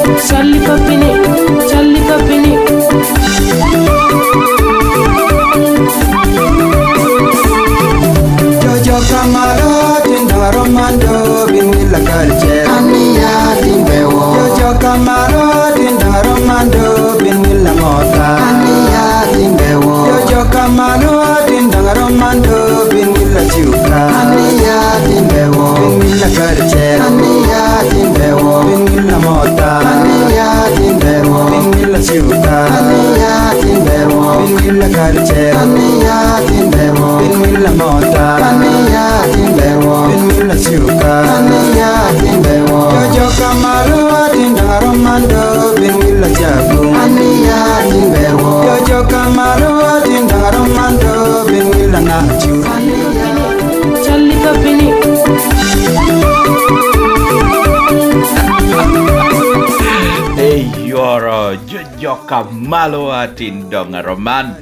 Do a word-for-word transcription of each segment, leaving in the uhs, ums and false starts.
Charlie Papini, Charlie Papini. Jojo Kamalo, tin daro mando, bin willa karicel. Ania tin bewo. Jojo Kamalo, tin daro mando, bin willa mota. Ania tin bewo. Jojo Kamalo, tin daro mando, bin willa cuka. Ania tin bewo. Bin willa karicel. Ania tin bewo. Bin willa mota. Ania tin bewo. Bin willa cuka. Ania tin bewo. Bin willa karicel. Ania tin bewo. Bin willa mota. Ania tin bewo. Bin willa cuka. Ania tin bewo. Jojo Kamalo, tin daro mando, bin willa jabu. Ania tin bewo. Jojo Kamalo, tin daro mando, bin willa nacu. Charlie Papini. Eyoro, Jojo Kamalo, atin doŋ aroman.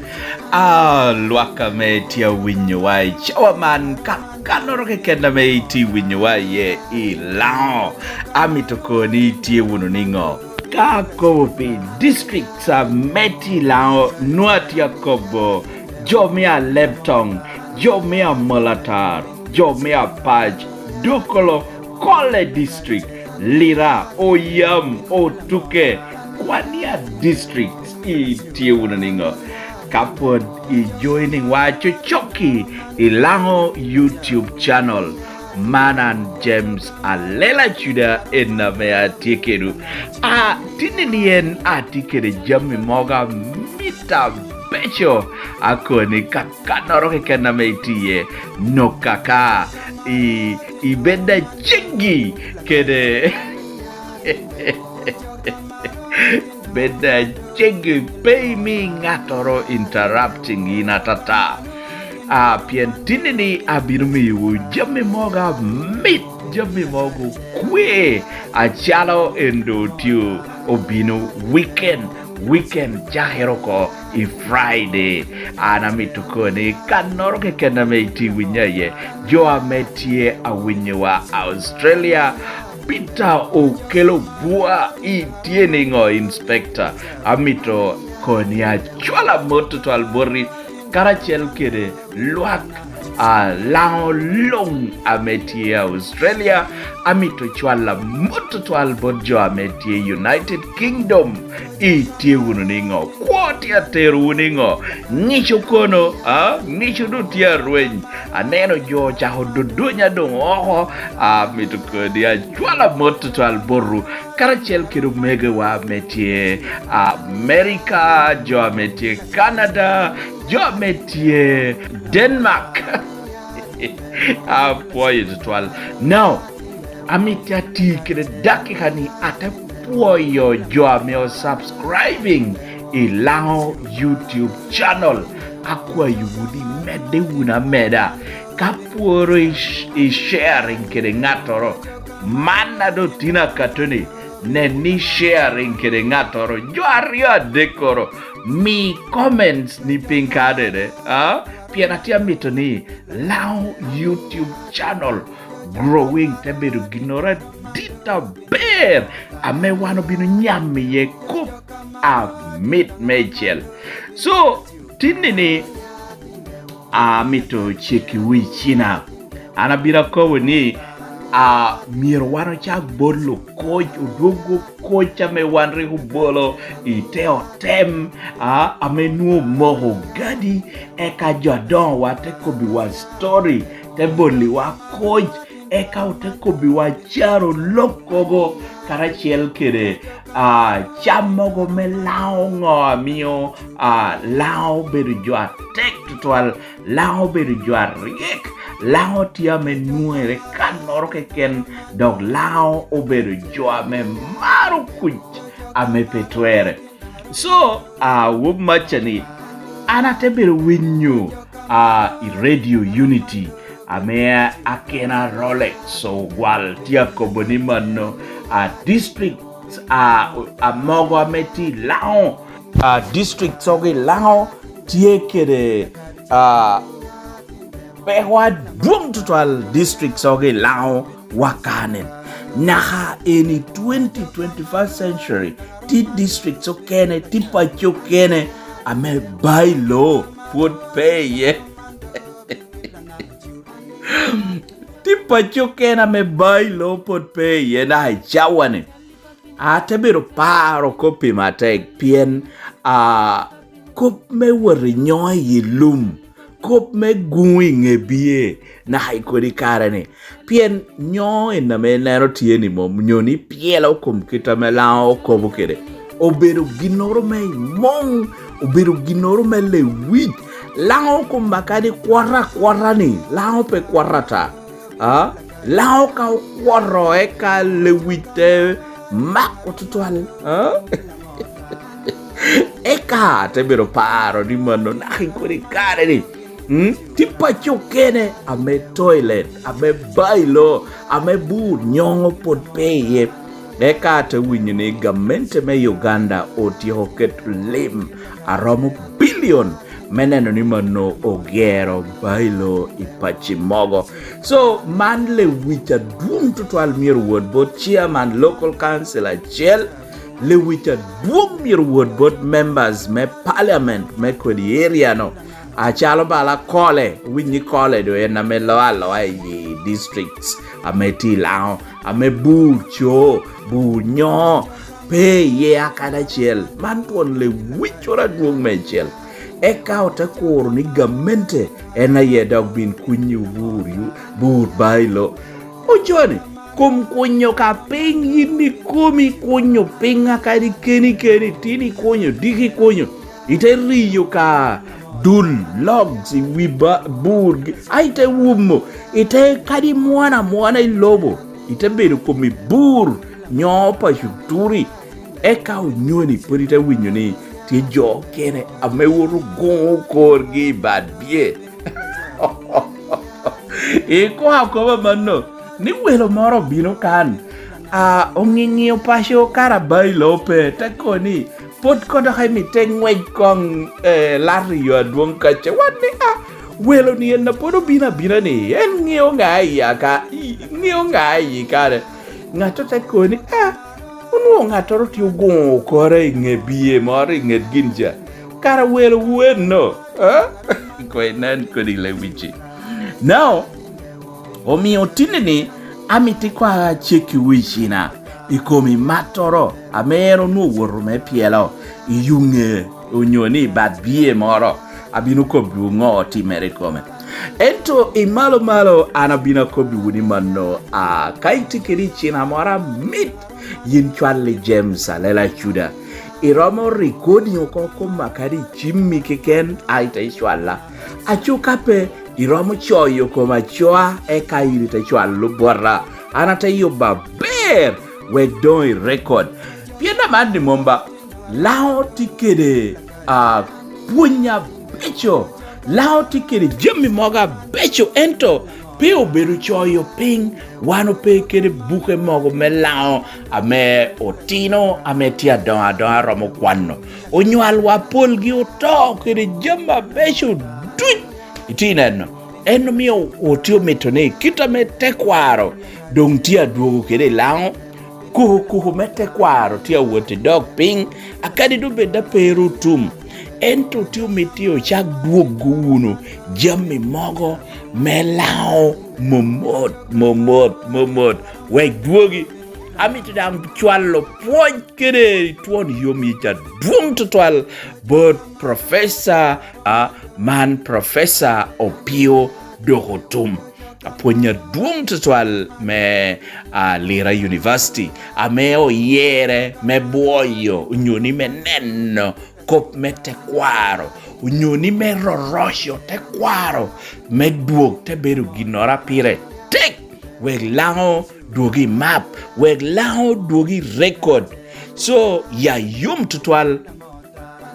A, lwak ame tye awinyowa i cawa man, kakannoro keken ame itye winyowa iye i Laŋo, amito koni itye wunu niŋo? Ka akobo pi districts ame tye i Laŋo, nwoŋo atye akobo jo me Alebtoŋ, jo me Amolatar, jo me Apac, Dokolo, Kole District, Lira, Oyam, Otuke, Kwania District. Itye wunu niŋo? Ka pwod ijoining wa cocokki i Laŋo YouTube channel, man an James Alela Cuda en ame atye kedwu. A, tinni ni en atye kede jami mogo amit abeco, akoni kakannoro keken ame itye iye, nok kaka i, ibed aceggi kede bed aceggi, pe imi ŋattoro interrupting in atata. A, pien tinni ni abino miyowu jami mogo amit, jami mogo kwe, acalo en doŋ otye obino weekend, weekend cakere oko i Friday. An amito koni kannoro keken ame itye winyo aye, jo ame tye awinyowa Australia, Peter Okello Bua, itye niŋo, Inspector? Amito koni acwal amot tutwal boti, karacel kede lwak a Laŋo luŋ ame tye Australia. Amito cwal amot tutwal bot jo ame tye United Kingdom. Itye wunu niŋo? Kwo tye aterowu niŋo? Ŋic okono, a? Ŋic doŋ tye arweny. Aneno jo ocako dodonya doŋ oko. Amito kodi acwal amot tutwal botwu, karacel kede omegowa ame tye America, jo ame tye Canada, jo ame tye Denmark. Apwoyo tutwal. Now, amito ati kede dakika ni ate pwoyo jo ame o subscribing i Laŋo YouTube channel. Akwayowu ni medde wunu ameda. Ka pworo i, i sharing kede ŋattoro, man a doŋ tin akatoni, nen ni sharing kede ŋattoro, jo aryo adekkoro, mi comments ni piny ka dede, a? Pien atye amito ni Laŋo YouTube channel growing te bedo ginnoro adit aber ame wan obino nyamo iye kop amit meicel. So, tinni ni, amito cekkiwu i cina. An abino akobo ni, a, myero wan ocak bolo koc, odwogo koc ame wan rik obolo i te otem, a, ame nwoŋo omoko ogadi, eka jo adoŋowa te kobbiwa story, te boliwa koc, eka ote kobbiwa caro lok kogo karacel kede, a, cam mogo me Laŋo ŋo amio, a, Laŋo obedo jo atek tutwal, Laŋo obedo jo aryek, Laŋo tye ame nwoŋere kannoro keken, dok Laŋo obedo jo ame maro kuc ame pe twere. So, a, wop macca ni, an ate bedo winyo, a, i Radio Unity, ame akena Rolex Ogwal tye akobo ni mano, a, district, a, amogo ame tye i Laŋo, a, district ogo i Laŋo tye kede, a, peko adwoŋ tutwal district ogo i Laŋo wakanen. Naka eni twenty, twenty-first century, ti districts okene, ti paco okene, ame bailo pwod pe iye. Ti paco okene ame bailo pwod pe iye, naka i cawa-ni. Ate bedo paro kop-pi matek, pien, a, kop me wot i nyo i lum, kop me guŋo i ŋe bie, naka i kodi kare-ni. Pien nyo en ame ineno tye-ni mom, nyo ni pyelo kom kit ame Laŋo okobo kede, obedo ginnoro me i moŋ, obedo ginnoro me lewic. Laŋo kom akadi kwota akwota-ni, Laŋo pe kwota ata. A? Laŋo ka okwoto, eka lewic te mako tutwal. A? Eka te bedo paro ni mano naka i kodi kare-ni, mm, ti paco okene ame toilet, ame bailo, ame bur nyoŋo pwod pe iye. Eka te winyo ni gamente me Uganda otyeko keto lim aromo bilion me neno ni mano ogero bailo i pacci mogo. So, man lewic adwoŋ tutwal myero wot bot chairman local council acel, lewic adwoŋ myero wot bot members me parliament me kodi area-no. Acalo bala Kole, owiny ni Kole do en ame loo aloa i districts ame tye i Laŋo, ame bur co, bur nyo, pe iye akada acel. Man twon lewiccoro adwoŋ meicel. Eka ote kuro ni gamente en aye dok bin kunyo bur, bur bailo. Oconi, kom kunyo ka piny, yin ikomi kunyo piny akadi keni keni, tin ikunyo, diki ikunyo, ite riyo ka dul, logs i wi ba-, burgi, a ite wumo, ite kadi mwana mwana i lobo, ite bedo kom i bur, nyo paco turi. Eka onyoni pwod ite winyo ni tye jo okene ame woto goŋo korgi i bad bye. Ikoa akoba mano, ni welo moro obino kan, a, oŋiŋio paco kara bailo pe, te kobo ni, pwod kono dok emitte ŋwec koŋ, eh, lato i yo adwoŋ kaca. Wan ni, a, welo-ni en a pwod obino abina-ni, en ŋeo ŋa i aka, i, ŋeo ŋa i kare. Ŋatto te kobo ni, a, onwoŋo ŋattoro tye ogoŋo kore i ŋe bie moro i ŋet gin ca. Kara welo wu enno, a? Koŋ inen kodi lewici. Now, omio tinni-ni, amito ikoa cekki wicina i kom i mattoro ame en onwoŋo woto me pyelo i yuŋe onyo ni i bad bie moro, abino kobbiwu ŋo otimere i kome. Ento i malo malo an abino akobbiwu ni mano, a, ka itye kede i cina moro amit, yin cwal i James Alela Cuda. Iromo recording oko koma kadi i cimmi keken, a ite icwalla. Aco ka pe, iromo coyo koma acoa, eka yin ite cwalo bota. An ate yubo aber, wek doŋ i record. Pien aman ni mom ba, Laŋo tye kede, a, pwony abeco. Laŋo tye kede jami mogo abeco, ento pe obedo coyo piny. Wan ope kede buke mogo me Laŋo ame otino ame tye adoŋo adoŋa romo kwano. Onywalwa polgi oto kede jami abeco duc. Itye neno? En omio otye omito ni kit ame tekwaro doŋ tye adwogo kede i Laŋo, kuku kuku me tekwaro tye awot i dog piny, akadi doŋ bed a pe ru otum, ento tye omito ni ocak dwoggo wunu jami mogo me Laŋo momot, momot, momot, wek dwogi. Amito daŋ cwalo pwoc kede twon yomyic adwoŋ tutwal bot Professor, a, man Professor Opio Dokotum, apwony adwoŋ tutwal me, a, Lira University, ame oyere me bwoyo onyo ni me neno kop me tekwaro, onyo ni me roroco tekwaro, me dwog te bedo ginnoro a pire tek, wek Laŋo dwogi i map, wek Laŋo dwogi i record. So, ya yom tutwal,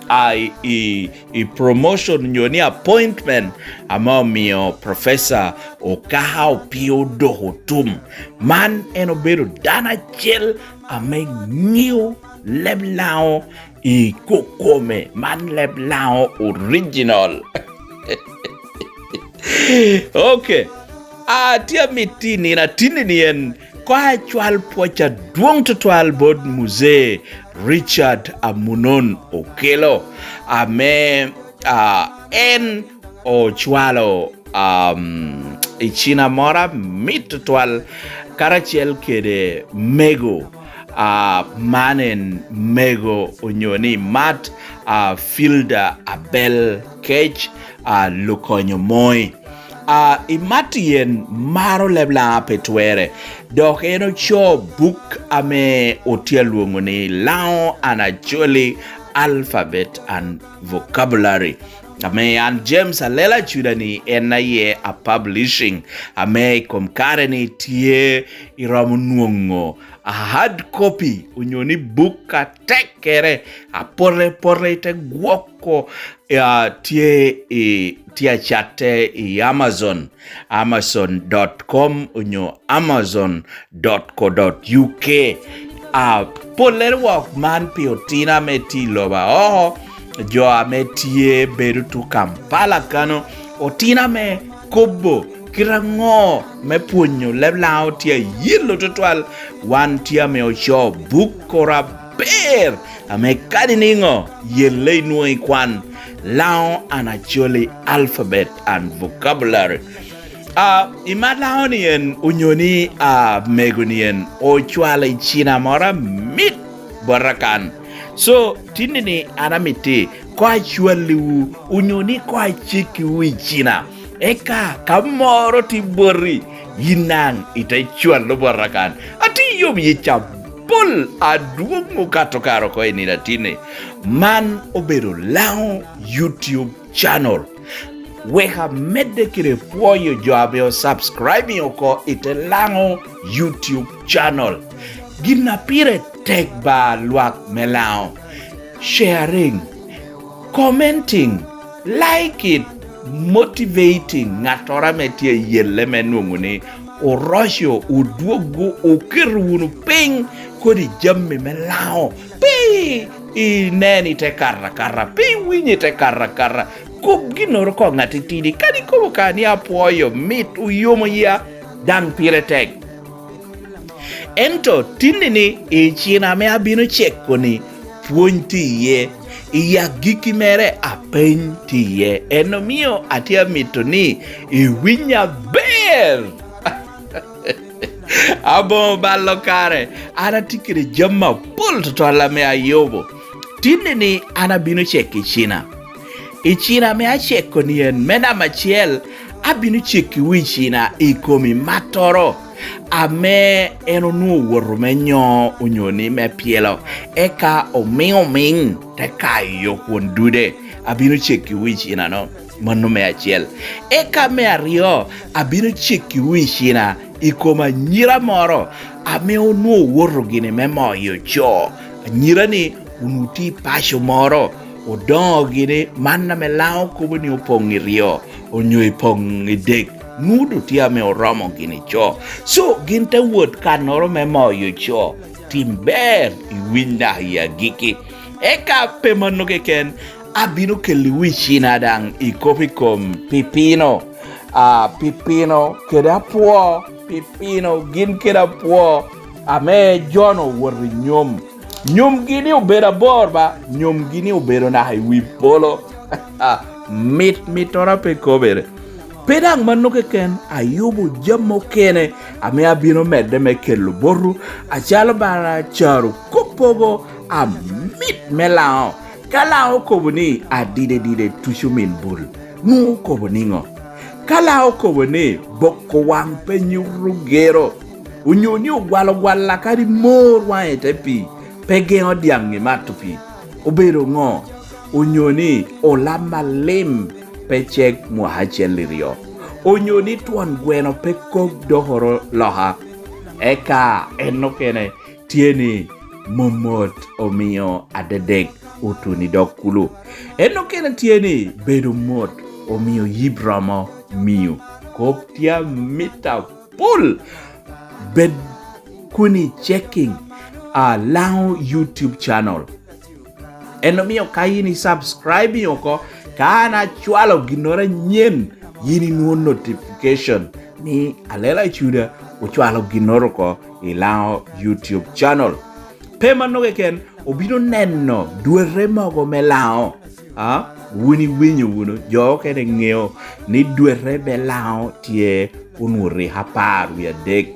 a, i, i, i promotion nyo ni appointment ame omio Professor Okaka Opio Dokotum. Man en obedo dano acel ame ŋeo leb Laŋo i kokome, man leb Laŋo original. Ok. Atye amito i nino atinni ni en Koŋ acwal pwoc adwoŋ tutwal bot Muzee Richard Amunon Okelo, ame, ah, en ocwalo, um, i cina moro amit tutwal karacel kede mego, ah, man en mego onyo ni mat, ah, Filda Abel Kec, ah, Lukonyo Moi. Ah, i mat yen maro leb Laŋo pe twere, dok en ocoo buk ame otye alwoŋo ni Laŋo Anacoli Alphabet and Vocabulary, ame an James Alela Acuda ni en aye a publishing, ame i kom kare ni tye iromo nwoŋo a hard copy onyo ni buk atekkere apote pote te gwoko, ah, tye i, tye acatte i Amazon, amazon dot com onyo amazon dot co dot U K. Ah, pollere wok man pi otino ame tye i lobo aoko, jo ame tye bedo tu Kampala kano, otino ame kobo kite aŋo me pwonyo leb Laŋo tye ayello tutwal. Wan tye ame ocoo buk koro aber, ame kadi niŋo yelle inwoŋo i kwan, Laŋo Anacoli Alphabet and Vocabulary. Ah, i mat Laŋo ni en onyo ni, ah, mego ni en ocwalo i cina moro amit bota kan. So, tinni ni an amitti koŋ acwalliwu, onyo ni koŋ acikkiwu i cina. Eka ka moro tye boti, yin daŋ ite cwallo bota kan. Atye yom yic apol adwoŋ okato kare oko i nino atinni. Man obedo Laŋo YouTube channel. Wek amedde kede pwoyo jo ame o subscribing oko i te Laŋo YouTube channel. Gin a pire tek ba lwak me Laŋo. Sharing, commenting, like it, motivating ŋattoro ame tye yelle me nwoŋo ni oroco, odwogo, oketo wunu piny kodi jami me Laŋo. Pe inen i te kato akata, pe iwiny i te kato akata. Kop ginnoro koŋ atitidi. Kadi kobo ka ni apwoyo, mit, oyomo iya, daŋ pire tek. Ento tinni ni i cina ame abino ceko ni pwony tye iye, i agikki mere apeny tye iye. En omio atye amito ni iwiny aber. Aboŋo balo kare, an atye kede jami apol tutwal ame ayubo. Tinni ni an abino ceko i cina. I cina ame aceko ni en, me namba acel, abino cekkiwu i cina i kom i mattoro ame en onwoŋo owoto me nyo onyo ni me pyelo, eka omiŋ omiŋ te kayo kwon dude. Abino cekkiwu i cinano. Mano me acel. Eka me aryo, abino cekkiwu i cina i kom anyira moro ame onwoŋo owoto gini me moyo co. Anyira-ni onwoŋo tye i paco moro, odoŋo gini, man ame Laŋo kobo ni opoŋ i ryo, onyo i poŋ i dek, nwoŋo doŋ tye ame oromo gini co. So, gin te wot kannoro me moyo co. Tim ber, iwiny naka i agikki. Eka pe mano keken, abino kelliwu i cina daŋ i kop i kom pipino. Ah, pipino kede apwo, pipino gin kede apwo ame jo-nu owoto i nyom. Nyomgi ni obedo abor ba, nyomgi ni obedo naka i wi polo. Mit, mittoro pe kobere. Pe daŋ mano keken, ayubo jami okene ame abino medde me kelo botwu, acalo bala caro kop mogo amit me Laŋo. Ka Laŋo okobo ni, "Adide dide tuco min bul," nwoŋo okobo niŋo? Ka Laŋo okobo ni, "Boko waŋ pe nyuto gero," onyo ni, "Ogwalo gwalla kadi mor waŋe i te pii pe geŋo dyaŋ i mato pii," obedo ŋo? Onyo ni, "Olam alim pe cek mwaka acel i ryo," onyo ni, "Twon gweno pe kok dokoro loka." Eka en okene tye ni, "Momot omio adedek otuno i dog kulu." En okene tye ni, "Bedo mot omio yib romo miyo." Kop tye amit apol. Bed kun i checking, ah, Laŋo YouTube channel. En omio ka yin i subscribing oko, ka an acwalo ginnoro anyen, yin inwoŋo notification ni Alela Acuda ocwalo ginnoro oko i Laŋo YouTube channel. Pe mano keken, obino neno dwete mogo me Laŋo. A, wun iwinyo wunu, jo okene ŋeo ni dwete me Laŋo tye onwoto i apar wie adek.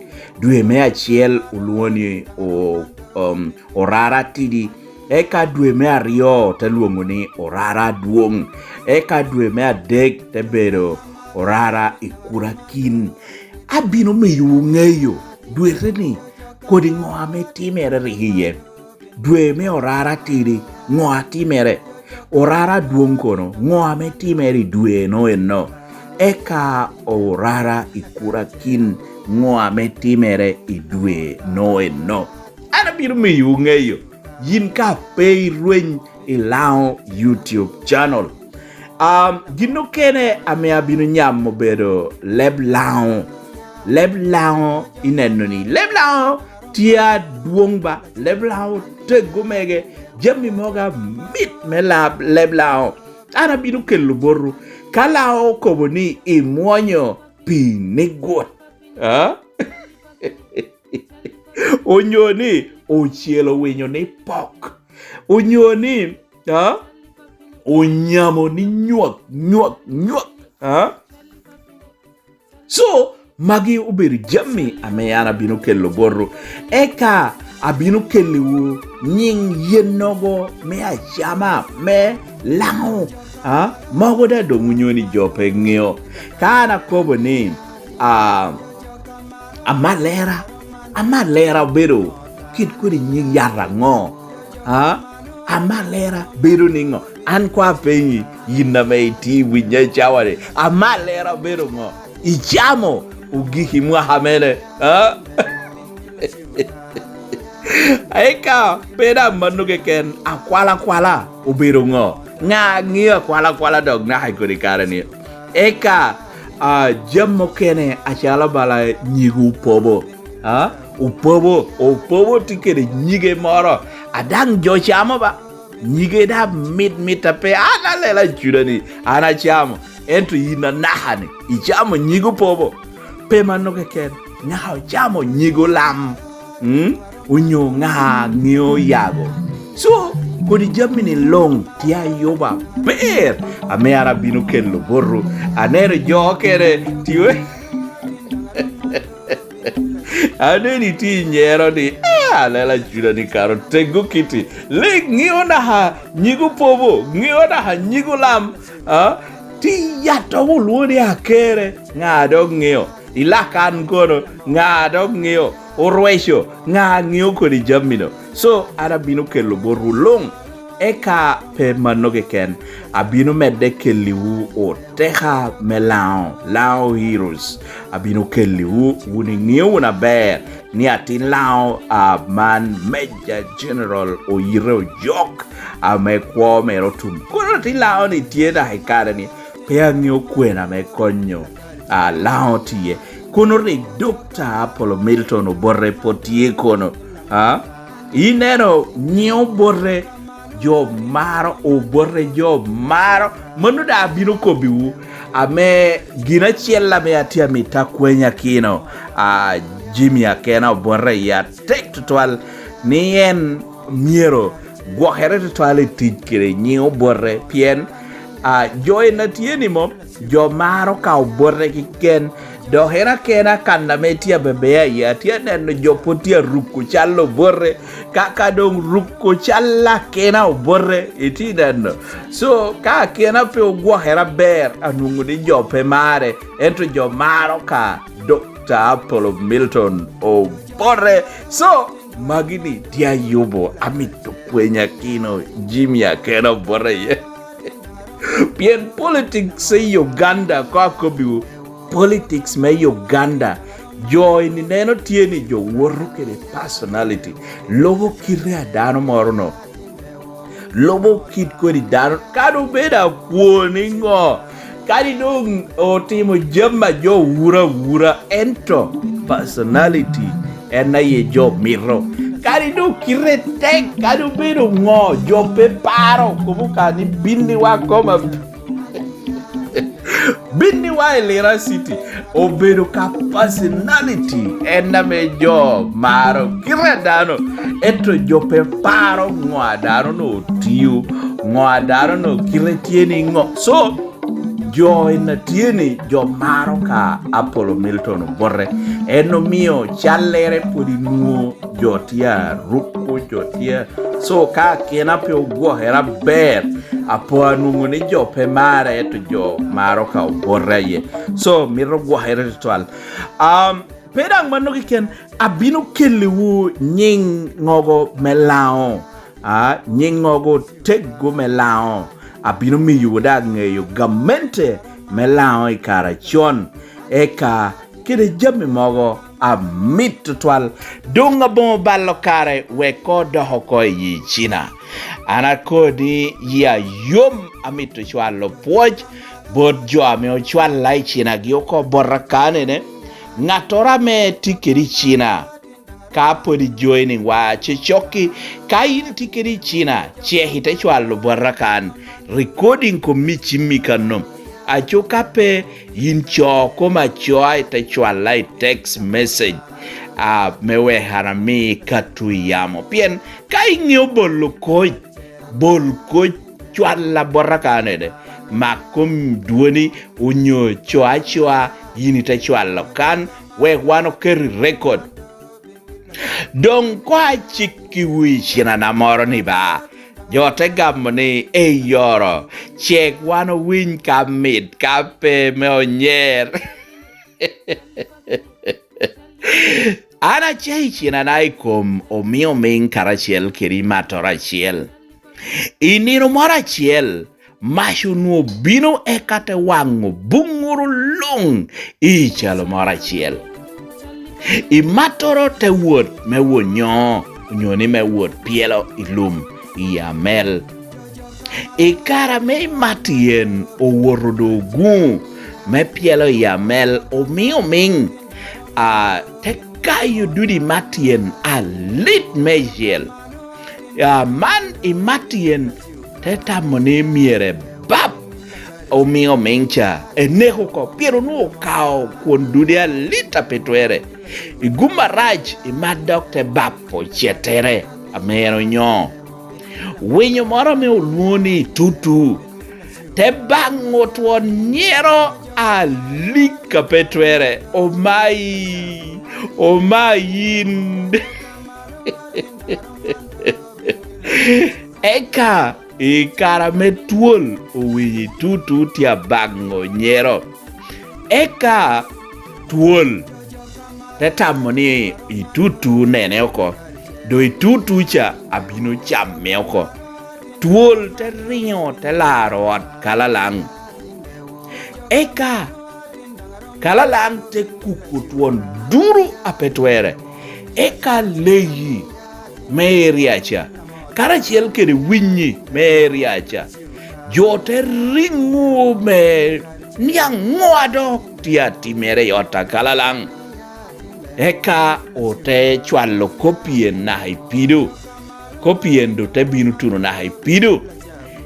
Dwe me acel olwoŋo ni o-, um, orara atidi, eka dwe me aryo te lwoŋo ni orara adwoŋ, eka dwe me adek te bedo orara i kurakin. Abino miyowu ŋeyo dwete-ni kodi ŋo ame timere rik iye. Dwe me orara atidi, ŋo a timere? Orara adwoŋ kono, ŋo ame timere i dwe no eno? Eka orara i kurakin, ŋo ame timere i dwe no eno? An abino miyowu ŋeyo, yin ka pe irweny i Laŋo YouTube channel. Um, gin okene ame abino nyamo obedo leb Laŋo. Leb Laŋo, ineno ni leb Laŋo tye adwoŋ ba, leb Laŋo tego mege, jami mogo amit me lab, leb Laŋo. An abino kelo botwu, ka Laŋo okobo ni imwonyo pii ni gut, a? Onyo ni ocelo winyo ni pok, onyo ni, a, onyamo ni nywak, nywak, nywak, a? So, magi obedo jami ame an abino kelo botwu. Eka abino kelliwu nyiŋ yennogo me acama, me Laŋo, a? Mogo daŋ doŋ onyo ni jo pe ŋeo. Ka an akobo ni, a, amalera, amalera obedo kit kodi nyig yat aŋo? A? Amalera bedo niŋo? An kwa apenyi, yin ame itye i winya i cawa-ni, amalera obedo ŋo? Icamo ogik i mwaka mene? A? Eka pe daŋ mano keken, akwalakwala obedo ŋo? Ŋa ŋeo akwalakwala dok naka i kodi kare-ni? Eka, a, jami okene acalo bala nyig opobo. A? Opobo, opobo tye kede nyige moro a daŋ jo camo ba. Nyige daŋ mit mit a pe an alela acuda-ni an acamo, ento yin anaka-ni icamo nyig opobo. Pe mano keken, ŋa ocamo nyig olam? Mm? Onyo ŋa ŋeo yago? So, kodi jami-ni luŋ tye ayuba aber ame an abino kelo botwu. Aneno jo okene tye Aneni tye i nyero ni, "Ah, alela acuda-ni kara otego kiti. Lik ŋeo naka nyig opobo, ŋeo naka nyig olam, a? Ti yat ogo olwoŋo ni akere, ŋa dok ŋeo? I Lakan kono, ŋa dok ŋeo? Orweco, ŋa ŋeo kodi jami-no?" So, an abino kelo botwu luŋ. Eka pe mano keken, abino medde kelliwu oteka me Laŋo, Laŋo Heroes. Abino kelliwu, wun iŋeo wunu aber ni atin Laŋo, a, man Major General Oyite Ojok, ame kwo mere otum. Kono atin Laŋo-ni tye naka i kare-ni, pe aŋeo kwena me konyo, a, Laŋo tye. Kono rik Dokta Apollo Milton Obote pwod tye kono, a? Ineno, nyiŋ Obote jo maro, Obote jo maro. Mano daŋ abino kobbiwu, ame gin acel ame atye amito akweny akino, a, Jimmy Akena Obote i atek tutwal, ni en myero gwokere tutwal i tic kede nyiŋ Obote, pien, a, jo en a tye ni mom, jo maro ka Obote keken, dok en akena kan ame tye abebe aye, atye aneno jo pwod tye aruko cal Obote, ka, ka doŋ ruko cal akena Obote, itye neno. So, ka akena pe ogwokere aber, anwoŋo ni jo pe mare, ento jo maro ka Dokta Apollo Milton Obote. So, magi-ni tye ayubo, amito kwenya kino Jimmy Akena Obote iye. Pien politics i Uganda, ko akobbiwu, politics me Uganda, jo eni neno tye ni jo woto kede personality, lubo kite a dano moro-no, lubo kit kodi dano, kadi obedo akwo niŋo, kadi doŋ otimo jami a jo wuro awura, ento personality en aye jo mito. Kadi doŋ kite tek, kadi obedo ŋo, jo pe paro, kobo ka ni binniwa koma. Binniwa i Lira City obedo ka personality en ame jo maro kite a dano, ento jo pe paro ŋo a dano-nu otio, ŋo a dano-nu kite tye ni ŋo. So, jo en a tye ni jo maro ka Apollo Milton Obote, en omio callere pwod inwoŋo jo tye aruko, jo tye, so ka kena pe ogwokere aber, apo anwoŋo ni jo pe mare, ento jo maro ka Obote aye. So, mito gwokere tutwal. Um, pe daŋ mano keken, abino kelliwu nyiŋ ŋogo me Laŋo. A, nyiŋ ŋogo teggo me Laŋo. Abino miyowu daŋ ŋeyo gamente me Laŋo i kare acon, eka kede jami mogo amit tutwal. Doŋ aboŋo balo kare wek koŋ odok oko i yi cina. An akoni yia yom, amito cwalo pwoc bot jo ame ocwalla i cinagi oko bota kanene. Ŋattoro ame tye kede i cina, ka pwod ijoining wa cocokki, ka in itye kede i cina, cek ite cwalo bota kan, recording kom i cimmi kanno. Aco ka pe, yin co kom acoa ite cwalla i text message, a, me wek an ami katu i yamo. Pien ka iŋeo bolo koc, bol koc, cwalla bota kanede. Mak kom dwoni onyo co acoa, yin ite cwalo kan, wek wan oket i record. Doŋ koŋ acikkiwu i cinana moro ni ba, jo te gamo ni, "Ei oro, cek wan owiny ka mit, ka pe me onyer." An acayo i cinana i kom omio miŋ karacel kede i mattoro acel. I nino moro acel, mac onwoŋo bino eka te waŋo buŋŋoro luŋ i calo moro acel. I mattoro te wot me wonyo, onyo ni me wot pyelo i lum i amel. I kare ame i Matyen owoto doŋ oguŋo me pyelo i amel, omio miŋ, a, te kayo dudi Matyen alit meicel. A, man i Matyen te tamo ni myero bap omio miŋ ca enek oko, pien onwoŋo okao kwon dudi alit a pe twere. I gum arac, i mat dok te bap ocettere ame en onyo. Winyo moro ame olwoŋo ni tutu, te baŋo twon nyero alik a pe twere, "Omai, omai yin." Eka i kare ame twol owinyo itutu tye abaŋo nyero, eka twol te tamo ni itutu nene oko, doŋ itutu ca abino camme oko. Twol te riŋo te laro ot Kalalaŋ. Eka Kalalaŋ te kuko twon duru a pe twere, eka leyi me eria ca, karacel kede winyi me eria ca, jo te riŋo me niaŋ ŋo a dok tye atimere i ot a Kalalaŋ. Eka ote cwalo kopien naka i pido, kopien doŋ te bino tuno naka i pido.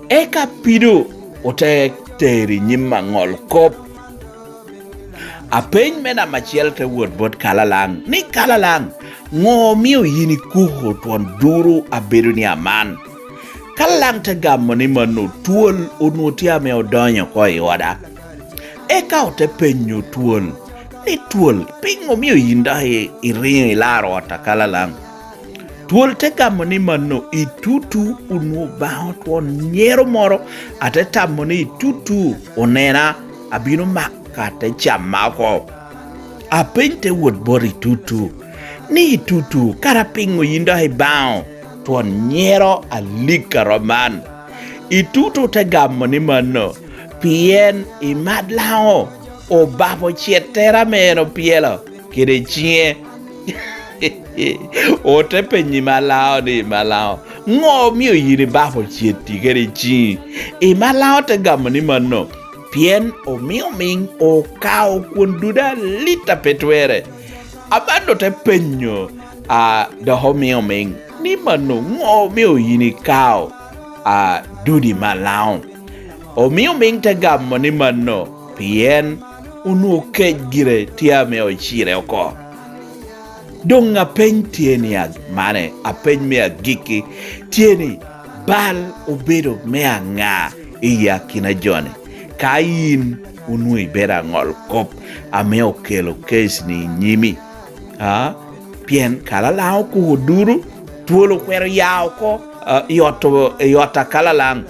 Eka pido ote tero i nyim aŋol kop. Apeny me namba acel te wot bot Kalalaŋ ni, "Kalalaŋ, ŋo omio yin ikuko twon duru a bedo ni aman?" Kalalaŋ te gamo ni, "Mano twol onwoŋo tye ame odonyo oko i oda." Eka ote penyo twol ni, "Twol, piŋo omio yin dok i-, iriŋo ilaro ot a Kalalaŋ?" Twol te gamo ni, "Mano itutu onwoŋo baŋo twon nyero moro, ate tamo ni itutu onena, abino maka te camma oko." Apeny te wot bot itutu ni, "Itutu, kara piŋo yin dok ibaŋo twon nyero alik a rom man?" Itutu te gamo ni, "Mano, pien i mat Laŋo obabo cettere ame en opyelo kede ciŋe." Ote penyo i mat Laŋo ni, "I mat Laŋo, ŋo omio yin ibabo cetti kede ciŋi?" I mat Laŋo te gamo ni, "Mano, pien omio miŋ okao kwon duda alit a pe twere." Aman ote penyo, a, dok omio miŋ ni, "Mano, ŋo omio yin ikao, a, dudi malaŋo?" Omio miŋ te gamo ni, "Mano, pien onwoŋo kec gire tye ame ocire oko. Doŋ apeny tye ni ag-, mane, apeny me agikki tye ni, bal obedo me aŋa i akina joni? Ka yin onwoŋo ibedo aŋol kop ame okelo kes-ni i nyimi, a? Pien kalalaŋ okuko duru, twol okwero ya oko, a, i ot, i ot a kalalaŋ,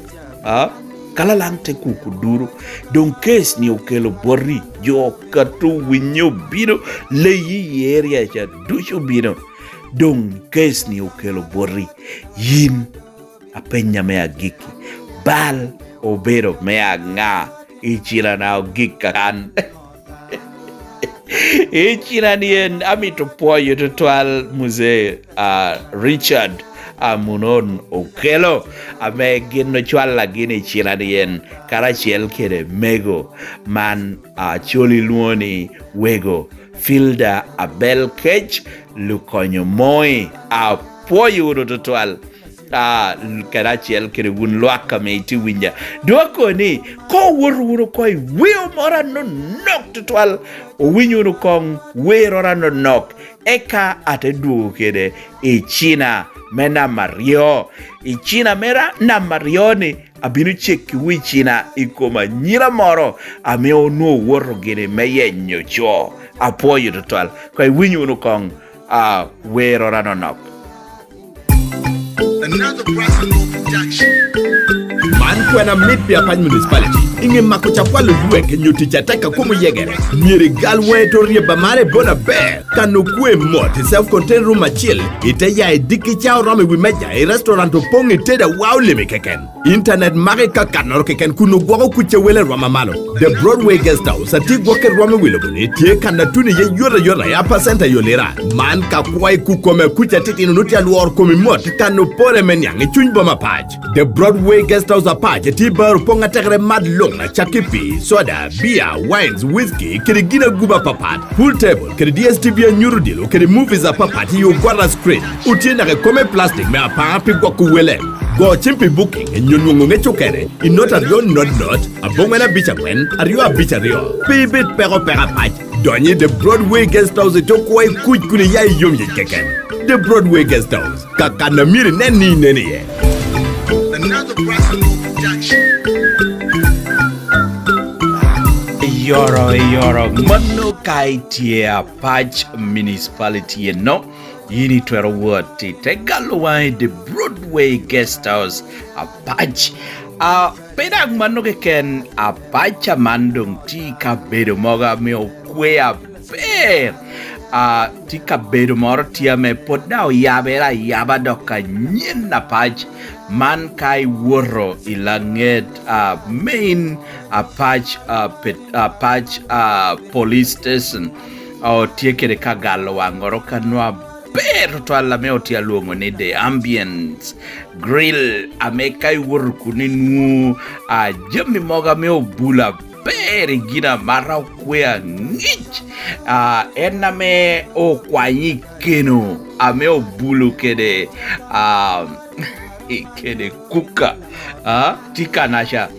a? Kalalaŋ te kuko duru. Doŋ kes-ni okelo boti, jo okato winyo obino, leyi i area ca ducu obino. Doŋ kes-ni okelo boti, yin apenya me agikki, bal obedo me aŋa i cinana ogik kakan? I cinani en, amito pwoyo tutwal Muzee, a, Richard Amunon Okello, ame gin ocwalla gin i cinani en, karacel kede mego man, a, col ilwoŋo ni Wego Filda Abel Kec, Lukonyo Moi. Apwoyo wunu tutwal. A, kede acel kede wun lwak ame itye winja. Dok akobo ni, ka owoto wunu oko i weo moro anonok tutwal, owinyo wunu koŋ weroro anonok, eka ate dwogo kede i cina me namba aryo. I cina me ra-, namba aryo-ni, abino cekkiwu i cina i kom anyira moro ame onwoŋo woto gini me yenyo co. Apwoyo tutwal. Koŋ iwiny wunu koŋ, a, weroro anonok. Another Brass and Roll production. Man kwena mit pi Apac Municipality. I ŋe mako cakwalo lwek nyo tic atek a kom oyegere, myero igal waŋi to ryeba mare bot aber. Kan okwe mot i self-contained room acil, ite ya i dikki ca oromo i wi meja i restaurant opoŋ i teda wa olimi keken. Internet maki kakannoro keken kun ogwoko kuc a wele rwama malo. The Broadway Guest House atye gwokke rwom i wi lobo-ni, tye kan a tuno iye yot ayot a ya pacent ayo lira. Man ka kwa i kukome kuc atitino nut tye alwor komi mot kan opore me niaŋ i cuny boma Apac. The Broadway Guest House Apac tye bar opoŋ atekere mat luŋ acakki pii, soda, beer, wines, whisky, kede gin aguba apapat. Pool table kede D S T V anyuto odilo kede movies apapat i ogwata screen. Otye naka i kome plastic me apar pi gwoko wele. Go cim pi booking nyo nwoŋo ŋec okene i not aryo not not, aboŋwen abic aŋwen, aryo abic aryo. Pe ibed peko peko apac. Donyo i The Broadway Guest House i tok kwo i kuc kun iya i yom yic keken. The Broadway Guest House, ka kan a myero inen ni inen iye. Another Brass and Roll production. Eyoro, eyoro, mano ka itye Apac Municipality eno, yin itwero wot i te galo waŋi The Broadway Guest House, Apac. A, pe dok mano keken, Apac aman doŋ tye i kabedo mogo ame okwe aber. A, tye kabedo moro tye ame pwod daŋ oyabere ayaba dok anyen Apac. Man ka iwoto i laŋet, a, main Apac, a, pet-, Apac, a, Police Station, a, otye kede ka galo waŋoro ka nwa aber tutwal ame otye alwoŋo ni The Ambience Grill, ame ka iwoto kuno inwoŋo, a, jami mogo ame obulo aber i gin amata okwe aŋic. A, en ame okwanyo i keno ame obulo kede, a, kede kuka, a, tye kanaca.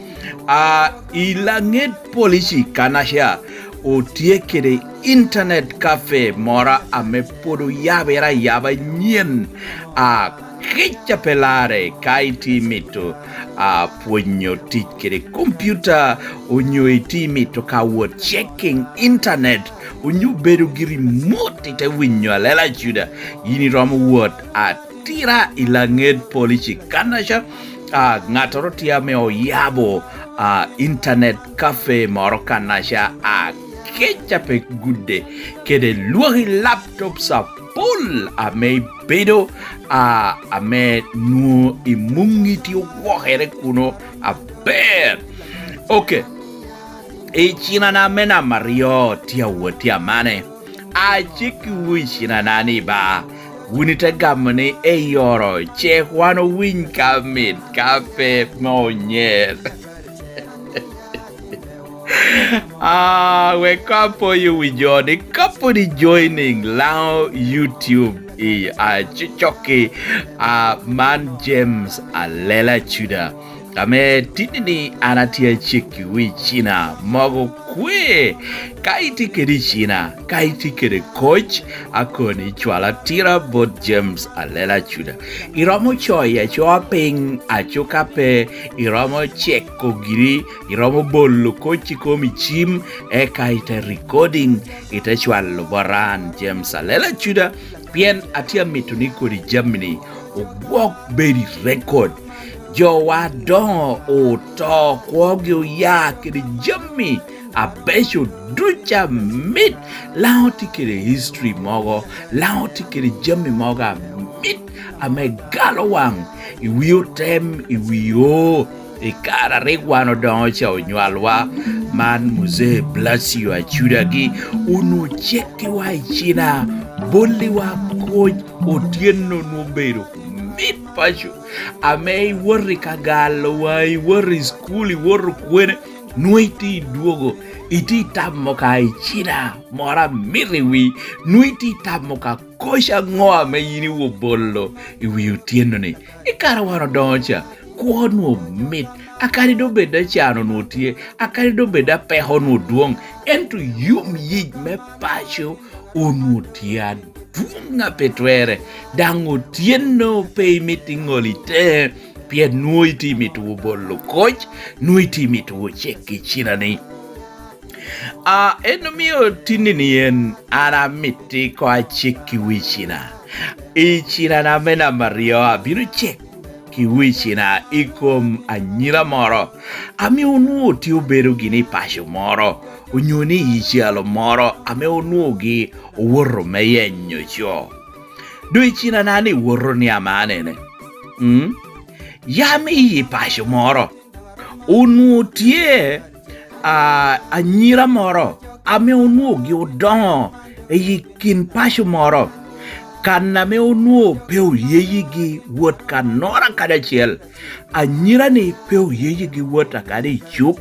A, i laŋet polici kanaca otye kede internet cafe moro ame pwod oyabere ayaba nyen, a, kica pe larre ka itye mito, a, pwonyo tic kede kompiuta, onyo itye mito ka wot checking internet, onyo bedo giri mot ite winyo alela Juda, yin iromo wot a tira i laŋet polici kanaca, a, ŋattoro tye ame oyabo, a, internet cafe moro kanaca, a, keca pe gudde kede lwaki laptops apol ame ibedo, a, ame nwoŋo i muŋi tye ogwokere kuno aber. Ok. I cinana me namba aryo tye awot tye amane. Acikkiwu i cinana ni ba, wun ite gamo ni eyoro, ce wan owiny ka mit, ka pe me onyer. Ah, wek ka apoyo wi jo ni ka pwod i joining Lango YouTube i, ah, cocokki, ah, man James Alela Cuda. Ame tinni ni an atye acekkiwu i cina mogo kwe. Ka itye kede i cina, ka itye kede koc, akoni cwal atira bot James Alela Acuda. Iromo coyo acoa piny, aco ka pe, iromo ceko giri, iromo bolo koc i kom i cim, eka ite recording, ite cwalo bot an James Alela Acuda, pien atye amito ni kodi jami-ni ogwok bedo i record. Jowa adoŋo oto, kwogi oya kede jami abeco ducu amit. Laŋo tye kede history mogo, Laŋo tye kede jami mogo amit ame galo waŋ i wi otem, i wi o, i kare a rik wan odoŋo ca onywalwa. Man Muzee Blasio Acudagi onwoŋo cekkiwa i cina, bolliwa koc, otyeno onwoŋo obedo mit paco, ame iwot i kagalowa, iwot i cukul, iwot okwene, nwoŋo itye idwogo, itye itamo ka i cina moro amit i wi, nwoŋo itye itamo ka koc aŋo ame yin iwobolo i wi otyeno-ni. I kare wan odoŋo ca, kwo onwoŋo mit, akadi doŋ bed a can onwoŋo tye, akadi doŋ bed a peko onwoŋo dwoŋ, ento yom yic me paco onwoŋo tye adwoŋ a pe twerre, daŋ otyeno pe imito iŋolo i teŋe, pien nwoŋo itye imito wobolo koc, nwoŋo itye imito wocek i cina-ni. A, en omio tinni ni en, an amito ko acekkiwu i cina. I cina-na me namba aryo abino cekkiwu i cina i kom anyira moro ame onwoŋo tye obedo gini i paco moro, onyo ni i calo moro ame onwoŋogi owoto me yenyo co. Doŋ i cina-na ni woto ni amanene. Mm? Yam i paco moro, onwoŋo tye, a, anyira moro ame onwoŋogi odoŋo i kin paco moro, kan ame onwoŋo pe oyeyigi wot kannoro akadi acel. Anyira-ni pe oyeyigi wot akadi i cuk,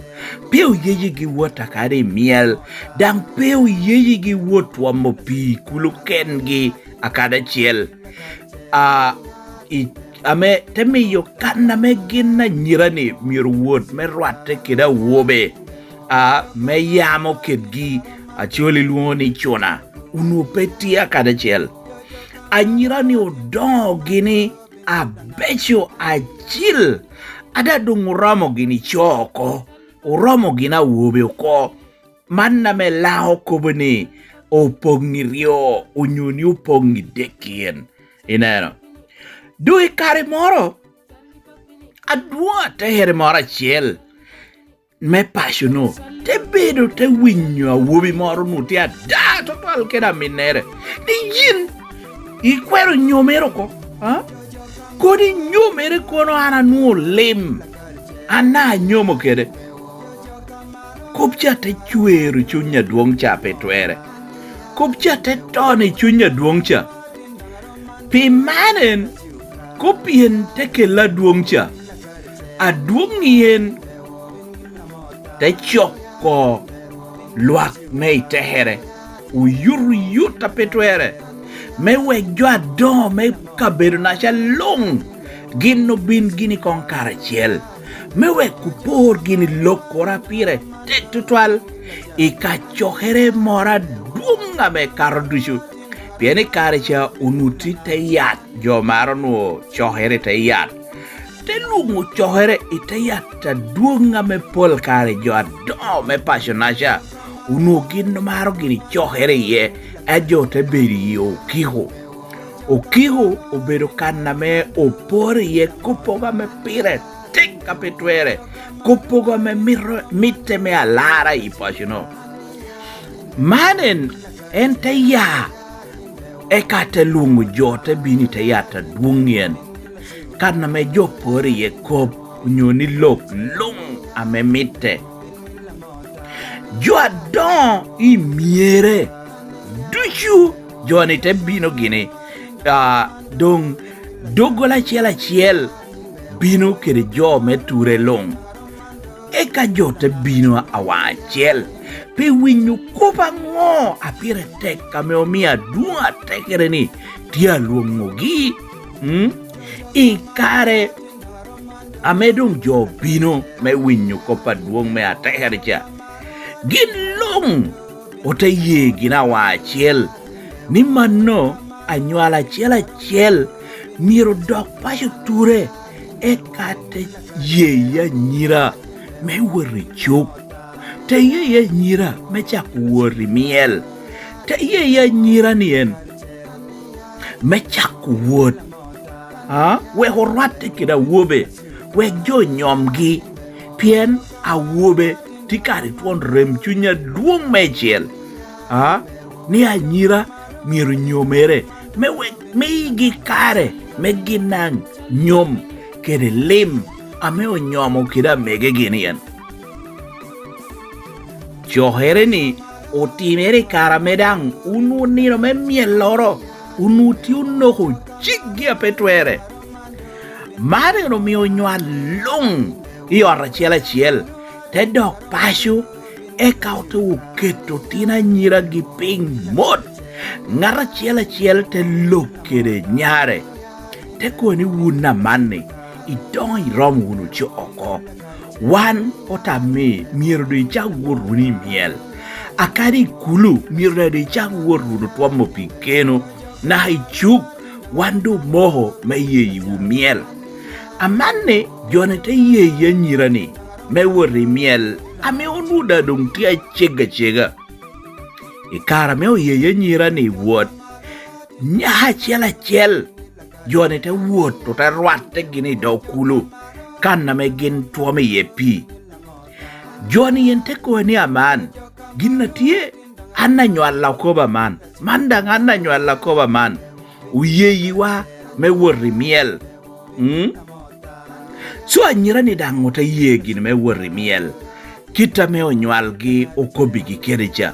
pe oyeyigi wot akadi i myel, daŋ pe oyeyigi wot twomo pii kulu kengi akadi acel. A, i, ame te miyo kan ame gin anyira-ni myero wot me rwatte kede awobe, a, me yamo kedgi, acol ilwoŋo ni cuna, onwoŋo pe tye akadi acel. Anyira-ni odoŋo gini abeco acil, ada doŋ oromo gini co oko, oromo gini awobe oko. Man ame Laŋo kobo ni opoŋ i ryo, onyo ni opoŋ i dek en. Ineno? Doŋ i kare moro, adwoŋ atekere moro acel me paco-nu te bedo te winyo awobi moro-nu tye ada tutwal kede aminnere, ni yin ikwero nyomere oko, a? Kodi nyomere kono an anwoŋo lim, an daŋ anyomo kede. Kop ca te cwero cuny adwoŋ ca pe twerre. Kop ca te tono i cuny adwoŋ ca. Pi man en, kop pien te kelle adwoŋ ca. Adwoŋ i en te coko lwak me i tekere, oyuto yot a pe twerre, me wek jo adoŋo me kabedo-naca luŋ gin obin gini koŋ karacel, me wek opor gini lokkoro a pire tek tutwal i kacokere moro adwoŋ ame kato ducu. Pien i kare ca onuti te yat, jo maro nwoŋo cokere i te yat. Te lwoŋo cokere i te yat adwoŋ ame pol kare jo adoŋo me paco-naca onwoŋo gin maro gini cokere iye, a jo te bedo i okiko. Okiko obedo kan ame oporo iye koppogo ame pire tek a pe twerre, koppogo ame mito, mitte me alara i paco-nu. Man en, en te ya, eka te lwoŋo jo te bino i te yat adwoŋ en, kan ame jo poro iye kop, onyo ni lok luŋ ame mitte. Jo adoŋo i myere ducu, jo-ni te bino gini, a, doŋ doggola acel acel bino kede jo me ture luŋ. Eka jo te bino awaŋ acel, pi winyo kop aŋo a pire tek ame omio adwoŋ atekere-ni tye alwoŋogi. Mm? I kare ame doŋ jo obino me winyo kop adwoŋ me atekere ca, gin luŋ ote ye gin awa acel, ni mano anywalo acel acel myero dok paco ture, eka te ye i anyira me wot i cuk. Te ye i anyira me cako wot i myel. Te ye i anyira ni en me cako wot, a, wek orwatte kede awobe, wek jo onyomgi, pien awobe tye kare twon rem cuny adwoŋ meicel, a, ni anyira myero nyomere, me wek migi kare me gin daŋ nyom kede lim ame onyomo kede amegegi ni en. Cokere-ni otimere i kare ame daŋ onwoŋo nino me myelloro onwoŋo tye onoko cikgi a pe twerre. Man en omio onywal luŋ i ot acel acel te dok paco, eka ote oketo otino anyiragi piny mot. Ŋat acel acel te lok kede nyare, te kobo ni, "Wun amanni, idoŋo iromo wunu co oko. Wan otamo ni myero doŋ icak wot wunu i myel. Akadi i kulu myero doŋ icak wot wunu twomo pi keno, naka i cuk wan doŋ omoko me yeyiwu myel." Amanni jo-ni te yeyi anyira-ni me wot i myel ame onwoŋo daŋ doŋ tye acego acega. I kare ame oyeyi anyira-ni wot, nyaka acel acel jo-ni te wot, ote rwatte gin i dog kulu, kan ame gin twomo iye pii. Jo-ni en te kobo ni, "Aman, gin a tye, an anywalla okoba man, man daŋ an anywalla okoba man, oyeyiwa me wot i myel." Mm? Co anyira-ni daŋ ote ye gin me wot i myel, kit ame onywalgi okobbigi kede ca.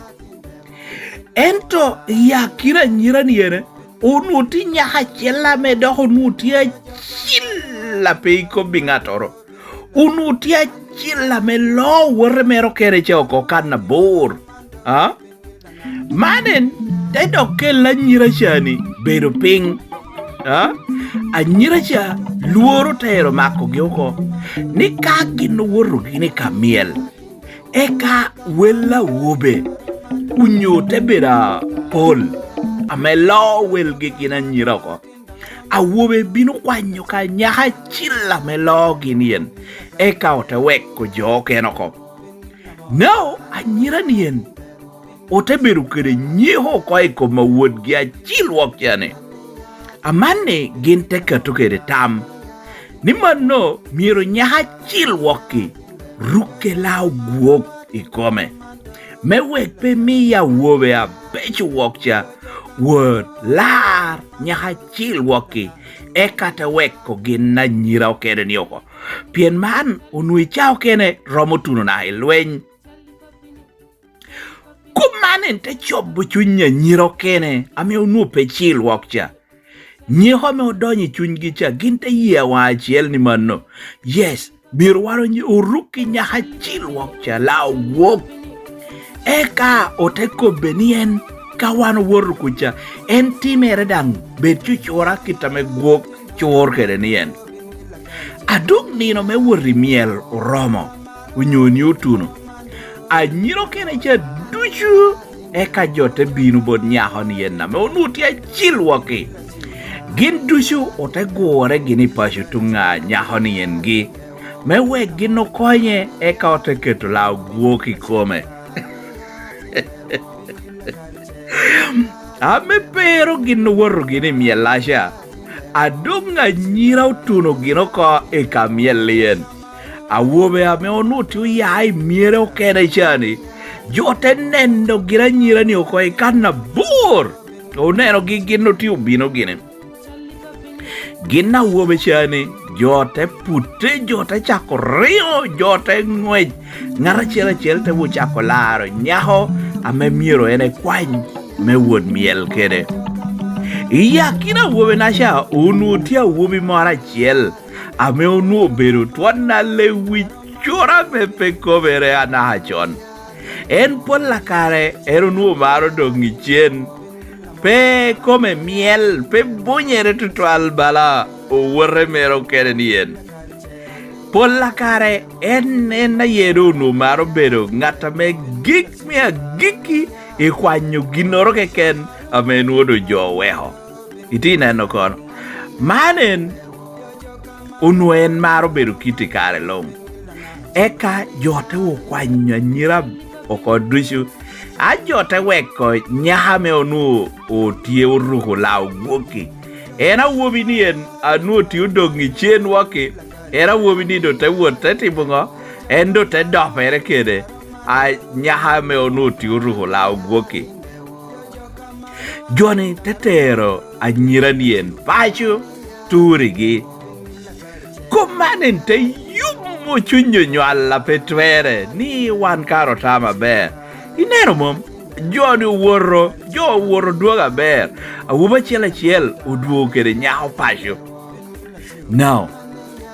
Ento i akina anyira-ni ene, onwoŋo tye nyaka acel ame dok onwoŋo tye acil a pe ikobbi ŋattoro. Onwoŋo tye acil ame loo owote mere okene ca oko kan abor. A? Man en te dok kel anyira ca-ni bedo piny. A? Anyira ca lworo tero makogi oko, ni ka gin owoto gini ka myel, eka wel awobe onyo te bedo apol ame loo welgi gin anyira oko. Awobe bino kwanyo ka nyaka acil ame loogi ni en, eka ote weko jo okene oko. Nao anyira-ni en ote bedo kede nyeko oko i kom awotgi acil wok ca-ni. Amanni gin te kato kede tam ni mano myero nyaka acil wok-ki rukke lao gwok i kome, me wek pe mi awobe abeco wok ca wot lar nyaka acil wok-ki, eka te weko gin anyira okene-ni oko. Pien man onwoŋo i ca okene romo tuno naka i lweny. Kop man en te cobo cuny anyira okene ame onwoŋo pe cil wok ca. Nyeko ame odonyo i cunygi ca, gin te ye awaŋ acel ni mano, yes, myero wan onyi-, orukki nyaka acil wok ca, lao gwok. Eka ote kobbe ni en, ka wan owoto kuca, en timere daŋ bed cucura kit ame gwok cur kede ni en. A doŋ nino me wot i myel oromo, onyo ni otuno, anyira okene ca ducu, eka jo te bino bot nyako-ni en ame onwoŋo tye acil wok-ki. Gin ducu ote gure gin i paco tuŋ a nyako-ni en-gi, me wek gin okonye, eka ote keto lao gwok i kome. Ame pe ero gin owoto gin i myel-la ca, a doŋ anyira otuno gin oko i ka myel-li en. Awobe ame onwoŋo tye oya i myere okene ca-ni, jo te neno gin anyira-ni oko i kan abor, onenogi gin otye obino gini. Gin awobe ca-ni, jo te putte, jo te cako riŋo, jo te ŋwec, ŋat acel acel te wot cako laro nyako ame myero en ekwany me wot myel kede. I akina awobe-na ca, onwoŋo tye awobi moro acel ame onwoŋo obedo twon a lewic cura ame pe kobere anaka con. En pol a kare en onwoŋo maro doŋ i cen, pe kome myel, pe bunyere tutwal bala owote mere okene ni en. Pol akare en, en aye doŋ onwoŋo maro bedo ŋat ame gik me agikki i kwanyo ginnoro keken ame nwoŋo doŋ jo oweko. Itye neno kono? Man en onwoŋo en maro bedo kit i kare luŋ. Eka jo te okwanyo anyira oko ducu. A jo te weko nyaka ame onwoŋo otye oruko lao gwokki. En awobi ni en, a nwoŋo tye odoŋ i cen wokki. En awobi ni doŋ te wot te timo ŋo? En doŋ te dopere kede, a, nyaka ame onwoŋo tye oruko lao gwokki. Jo-ni te tero anyira-ni en paco, turigi. Kop man en te yumo cuny onywal a pe twerre, ni wan kara otamo aber. Ineno mom? Jo-ni owoto, jo owoto dwogo aber. Awobi acel acel odwogo kede nyako paco. Now,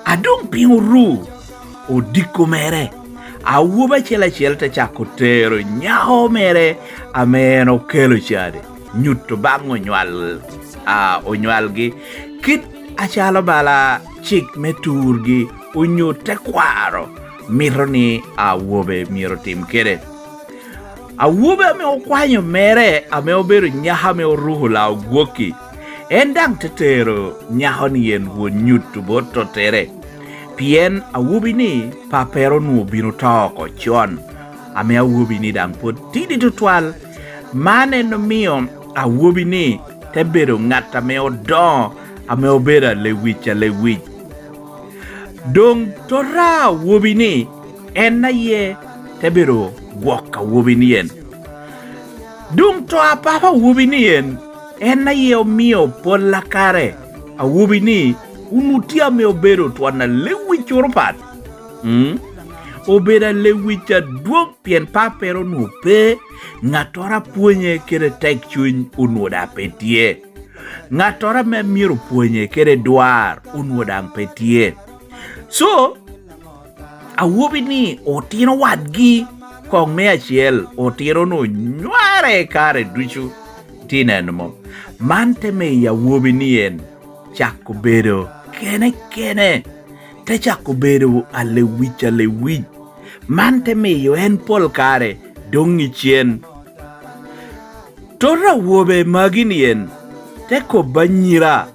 a doŋ piny oru odiko mere, awobi acel acel te cako tero nyako mere ame en okelo ca-ni, nyuto baŋ onywal, a, onywalgi, kit acalo bala cik me turgi onyo tekwaro mito ni awobe myero otim kede. Awobi ame okwanyo mere, ame obedo nyako ame oruko lao gwokki, en daŋ te tero nyako-ni en won nyuto bot tottere, pien awobi-ni pappere onwoŋo obino to oko con, ame awobi-ni daŋ pwod tidi tutwal. Man en omio awobi-ni te bedo ŋat ame odoŋo, ame obedo alewic alewic. Doŋ tota awobi-ni en aye te bedo gwok awobi-ni en. Doŋ to a papa awobi-ni en, en aye omio pol akare awobi-ni onwoŋo tye ame obedo twon alewic curupat. Mm? Obedo alewic adwoŋ pien pappere onwoŋo pe, ŋattoro a pwonye kede tekcuny onwoŋo daŋ pe tye. Ŋattoro ame myero opwonye kede dwar onwoŋo daŋ pe tye. So, awobi-ni otino wadgi koŋ me acel, otino-nu onyware kare ducu. Tye neno mo? Man te miyo awobi-ni en cako bedo kene kene, te cako bedo alewic alewic. Man te miyo en pol kare doŋ i cen. Toto awobe magi-ni en te kobba anyira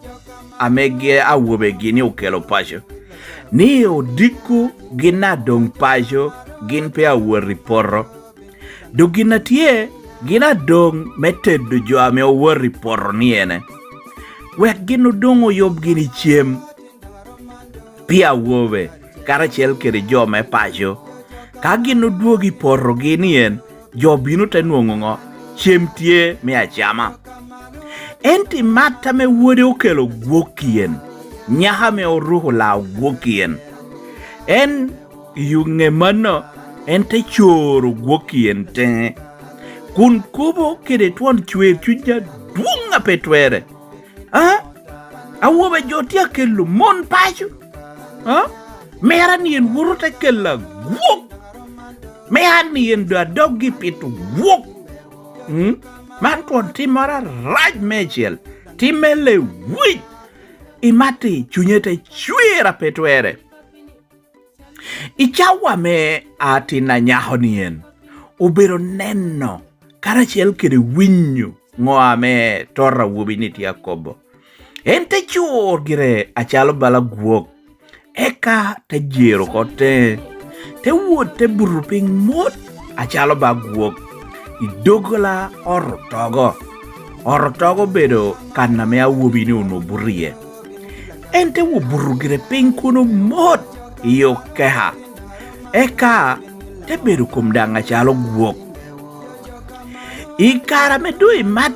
ame ge-, awobegi-ni okelo paco, ni odiko gin adoŋ paco, gin pe awot i poto. Dok gin a tye, gin adoŋ me tedo jo ame owot i poto-ni ene, wek gin odoŋ oyub gin i cem. Pi awobe, karacel kede jo me paco, ka gin odwogo i potogi ni en, jo bino te nwoŋo ŋo? Cem tye me acama. Ento i mat ame wode okelo gwokki en, nyako ame oruko lao gwokki en, en i ŋe mano, en te coro gwokki en teŋe, kun kobo kede twon cwer cuny adwoŋ a pe twerre. A? Awobe jo tye akelo mon paco. A? Mera ni en woto te kelo agwok. Me an ni en do adoggi pito gwok. Mm? Man twon timmoro arac meicel. Timme lewic. I matti cunye te cwer a pe twerre. I cawa ame atin anyako-ni en obedo neno karacel kede winyo ŋo ame tota awobi-ni tye akobo. En te cur gire acalo bala gwok, eka te jero oko teŋe, te wot te buto piny mot acalo ba gwok i doggola ot otogo. Ot otogo obedo kan ame awobi-ni onwoŋo buto iye. En te wot buto gire piny kuno mot i okeka, eka te bedo kom daŋ acalo gwok. I kare ame doŋ imat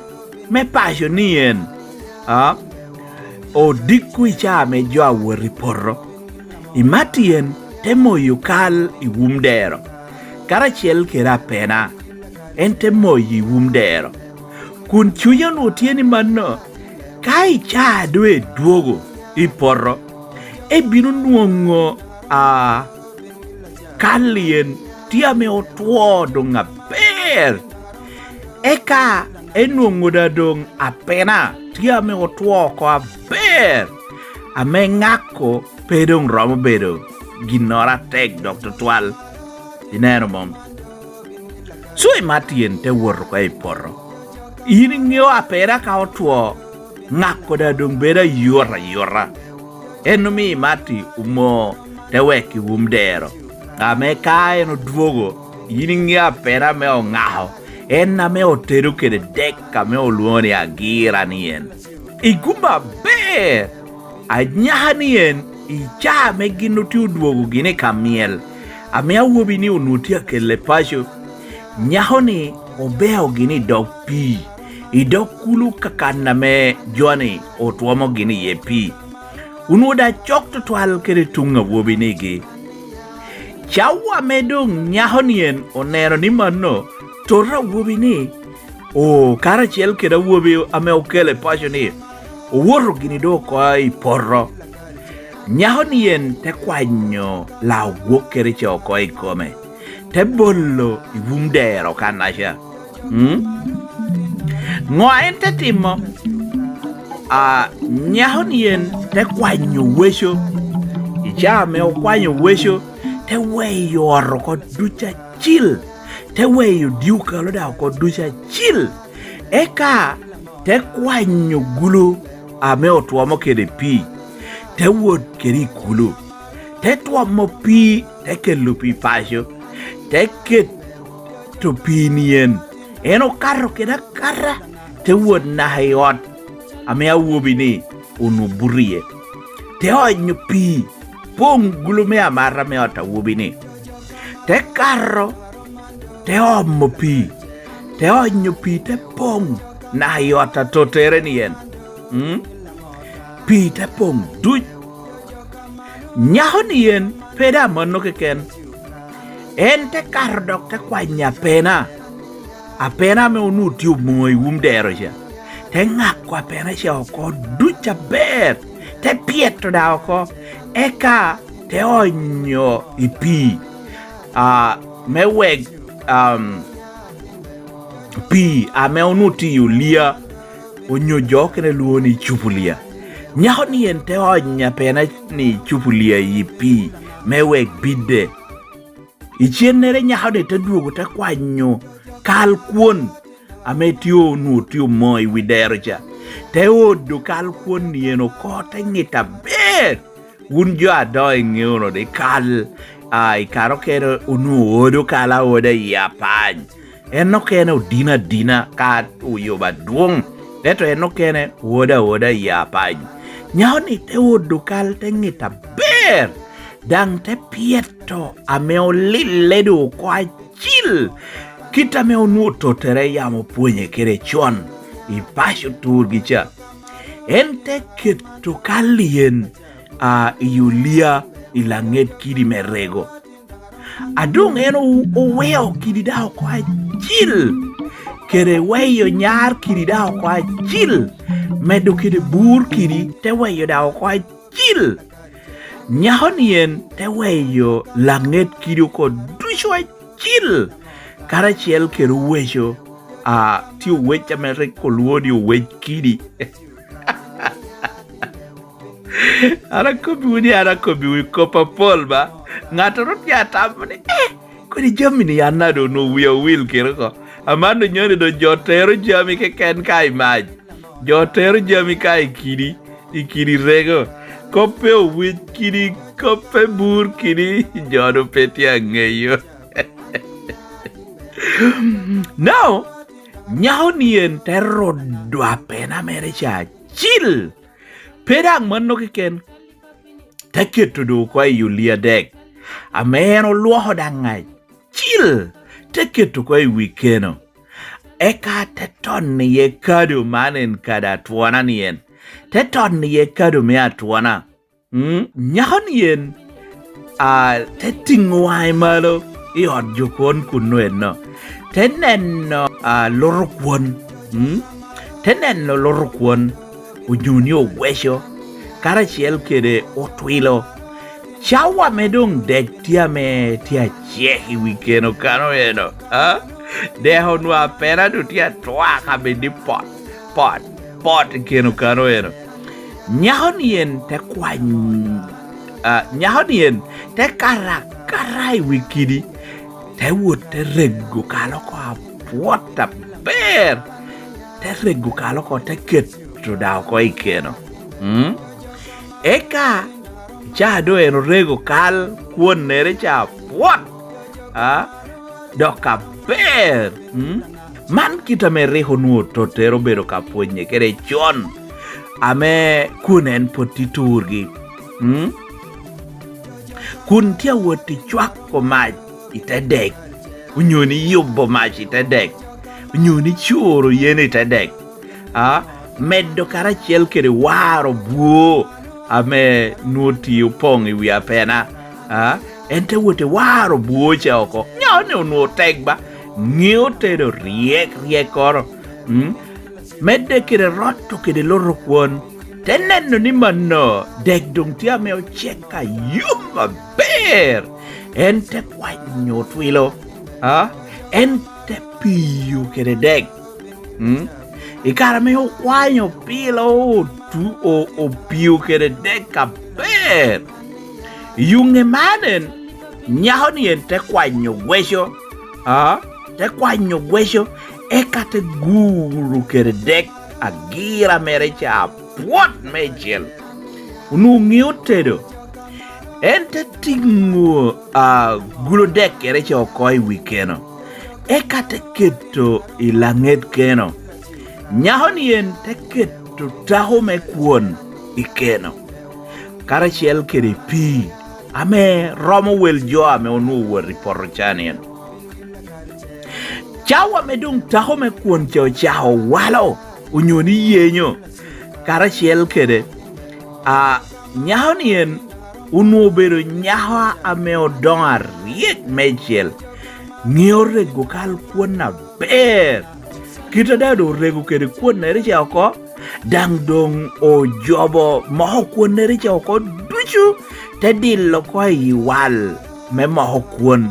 me paco ni en, a, odiko i caa me jo a wot i poto, imat en te moyo kal i wum dero, karacel kede apena, en te moyo i wum dero. Kun cunye onwoŋo tye ni mano, ka i caa doŋ edwogo i poto, ebino nwoŋo, a, kal-li en tye ame otwo doŋ aber. Eka enwoŋo da doŋ apena tye ame otwo oko aber, ame ŋako pe doŋ romo bedo ginnoro atek dok tutwal. Ineno mom? So i mat tyen te wot oko i poto. In iŋeo apera ka otwo, ŋako daŋ doŋ bedo ayot ayota. En omio i mat i umo te wek i wum dero. Ame ka en odwogo, in iŋeo apera ame oŋako, en ame otedo kede dek ame olwoŋo ni agira ni en. Igum aber, anyaka ni en, i caa ame gin otye odwogo gini ka myel, ame awobi ni onwoŋo tye akelle paco, nyako ni obeo gini i dog pii, i dog kulu kakan ame jo-ni otwomo gini iye pii. Onwoŋo daŋ cok tutwal kede tuŋ awobi nigi. Cawa ame doŋ nyako ni en oneno ni mano, toto awobi ni, o, karacel kede awobi ame okele paco ni, owoto gini doŋ oko i poto. Nyako ni en te kwanyo laogwokkere ca oko i kome, te bolo i wum dero kannaca. Mm? Ŋo a en te timo? A, nyako ni en te kwanyo weco. I caa ame okwanyo weco, te weyo ot oko duc acil, te weyo dyekalo daŋ oko duc acil. Eka te kwanyo gulu ame otwomo kede pii, te wot kede i kulu, te twomo pii, te kelo pii paco, te keto pii nien. En okato kede akata, te wot naka i ot ame awobi-ni onwoŋo buto iye, te onyo pii, poŋ gulu me amata me ot awobi-ni. Te kato, te omo pii, te onyo pii, te poŋ naka i ot atottere ni en. Mm? Pii te poŋ duc. Nyako ni en pe daŋ mano keken. En te kato dok te kwanyo apena, apena ame onwoŋo tye omoo i wum dero ca, te ŋako apena ca oko duc aber, te pyeto daŋ oko, eka te onyo i pii, a, me wek, am, pii ame onwoŋo tye i olia, onyo jo okene lwoŋo ni cupulia. Nyako ni en te onyo apena ni cupulia i pii me wek bidde. Icennere nyako ni te dwogo te kwanyo kal kwon ame tye onwoŋo tye omoo i wi dero ca, te odo kal kwon ni en oko, te ŋit aber. Wun jo a doŋ iŋeo wunu ni kal, a, i kare okene onwoŋo odo kal aoda i apany. En okene odino adina ka oyubo adwoŋ, ento en okene odo aoda i apany. Nyako ni te odo kal te ŋit aber, daŋ te pyeto ame olille doŋ oko acil, kit ame onwoŋo tottere yam opwonye kede con i paco turgi ca. En te keto kal i en, a, i olia i laŋet kidi me rego. A doŋ en o-, oweo kidi daŋ oko acil, kede weyo nyar kidi daŋ oko acil, medo kede bur kidi te weyo daŋ oko acil. Nyako ni en te weyo laŋet kidi oko ducu acil, karacel kede oweco, a, tye owec ame rik olwoŋo ni owec kidi. An akobbiwu ni an akobbiwu i kop apol ba. Ŋattoro tye atamo ni, "Eh, kodi jami-ni an nade onwoŋo wia owil kede oko?" Aman onyoni doŋ jo tero jami keken ka i mac. Jo tero jami ka i kidi, i kidi rego. Kop pe owec kidi, kop pe bur kidi, jo doŋ pe tye aŋeyo. Now, nyako ni en te rodo apena mere ca acil. Pe daŋ mano keken, te keto doŋ oko i olia dek, ame en olwoko daŋ acil, te keto oko i wi keno. Eka te tono iye kado, man en kado atwona ni en. Te tono iye kado me atwona. Mm, nyako ni en, a, te tiŋo waŋe malo i ot jokon kunnu eno, te neno, a, luto kwon, mm, te neno luto kwon, onyo ni oweco, karacel kede otwilo. Cawa me doŋ dek tye ame tye acek i wi keno kano eno, a? Dek onwoŋo apena doŋ tye atwak abed ni pot, pot, pot i keno kano eno. Nyako ni en te kwany Ah, nyako-ni en te kato akata i wi kidi, te wot te rego kal oko apwot aber, te rego kal oko, te keto daŋ oko i keno. Mm? Eka, ca doŋ en orego kal kwonnere ca apwot, a, dok aber. Mm? Man kit ame rik onwoŋo tottere obedo ka pwonye kede con, ame kun en pwod tye turgi. Mm? Kun tye awot i cwako mac i te dek, onyo ni yubo mac i te dek, onyo ni curo yen i te dek, a, medo karacel kede waro bwo ame nwoŋo tye opoŋ i wi apena, a, en te wot i waro bwo ca oko. Nyako-ni onwoŋo tek ba, ŋeo tedo ryek ryekkoro. Mm? Medde kede roto kede loto kwon, te neno ni mano dek doŋ tye ame ocek ayom aber. En te kwanyo otwilo, a? En te piyo kede dek. Mm? I kare ame okwanyo pilo otu-, o-, opio kede dek aber, i yuŋe man en, nyako-ni en te kwanyo gweco, a? Te kwanyo gweco, eka te guro kede dek agira mere ca apwot meicel. Onwoŋo ŋeo tedo, en te tiŋo, a, gulo dekkere ca oko i wi keno, eka te keto i laŋet keno. Nyako-ni en te keto tako me kwon i keno, karacel kede pii ame romo wel jo ame onwoŋo wot i poto can en. Cawa ame doŋ tako me kwon ca ocako walo, onyo ni yenyo, karacel kede, a, nyako-ni en onwoŋo obedo nyako ame odoŋo aryek meicel, ŋeo rego kal kwon aber. Kit a daŋ doŋ orego kede kwonnere ca oko, daŋ doŋ ojobo moko kwonnere ca oko ducu, te dilo oko i wal me moko kwon.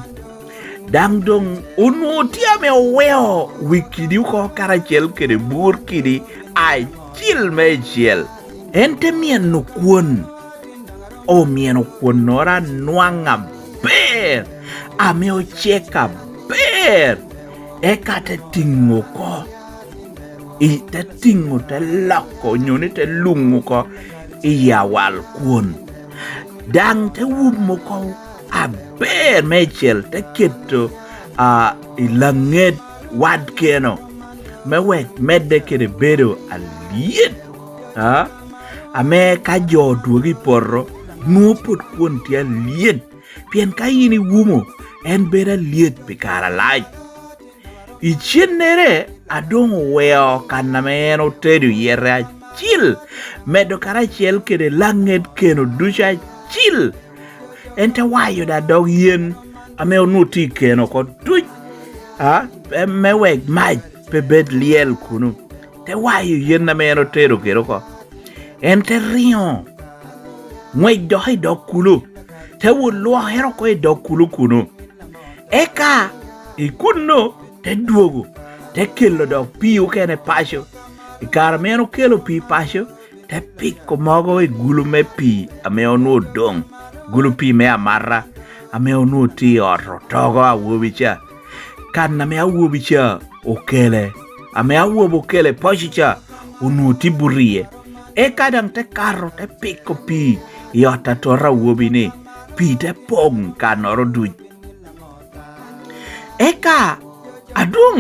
Daŋ doŋ onwoŋo tye ame oweo wi kidi oko karacel kede bur kidi acil meicel. En te myeno kwon, omyeno kwonnoro anwaŋ aber, ame ocek aber, eka te tiŋo oko, i, te tiŋo, te loko, onyo ni te luŋ oko i awal kwon. Daŋ te wumo oko aber meicel, te keto, a, i laŋet wad keno, me wek medde kede bedo alyet, a, ame ka jo odwogo i poto, nwoŋo pwod kwon tye alyet, pien ka in iwumo, en bedo alyet pi kare alac. Icennere a doŋ oweo kan ame en otedo yete acil, medo karacel kede laŋet keno ducu acil. En te wayo daŋ dog yen ame onwoŋo tye i keno oko duc, a, me wek mac pe bed lyel kuno. Te wayo yen ame en otedo kede oko. En te riŋo, ŋwec dok i dog kulu, te wot lwokere oko i dog kulu kuno. Eka i kunno te dwogo, te kelo dok pii okene paco. I kare ame en okelo pii paco, te piko mogo i gulu me pii ame onwoŋo odoŋ, gulu pii me amata ame onwoŋo tye i ot otogo awobi ca. Kan ame awobi ca okele, ame awobi okele paco ca, onwoŋo tye but iye. Eka daŋ te kato, te piko pii i ot atot awobi-ni, pii te poŋ kannoro duc. Eka adwoŋ,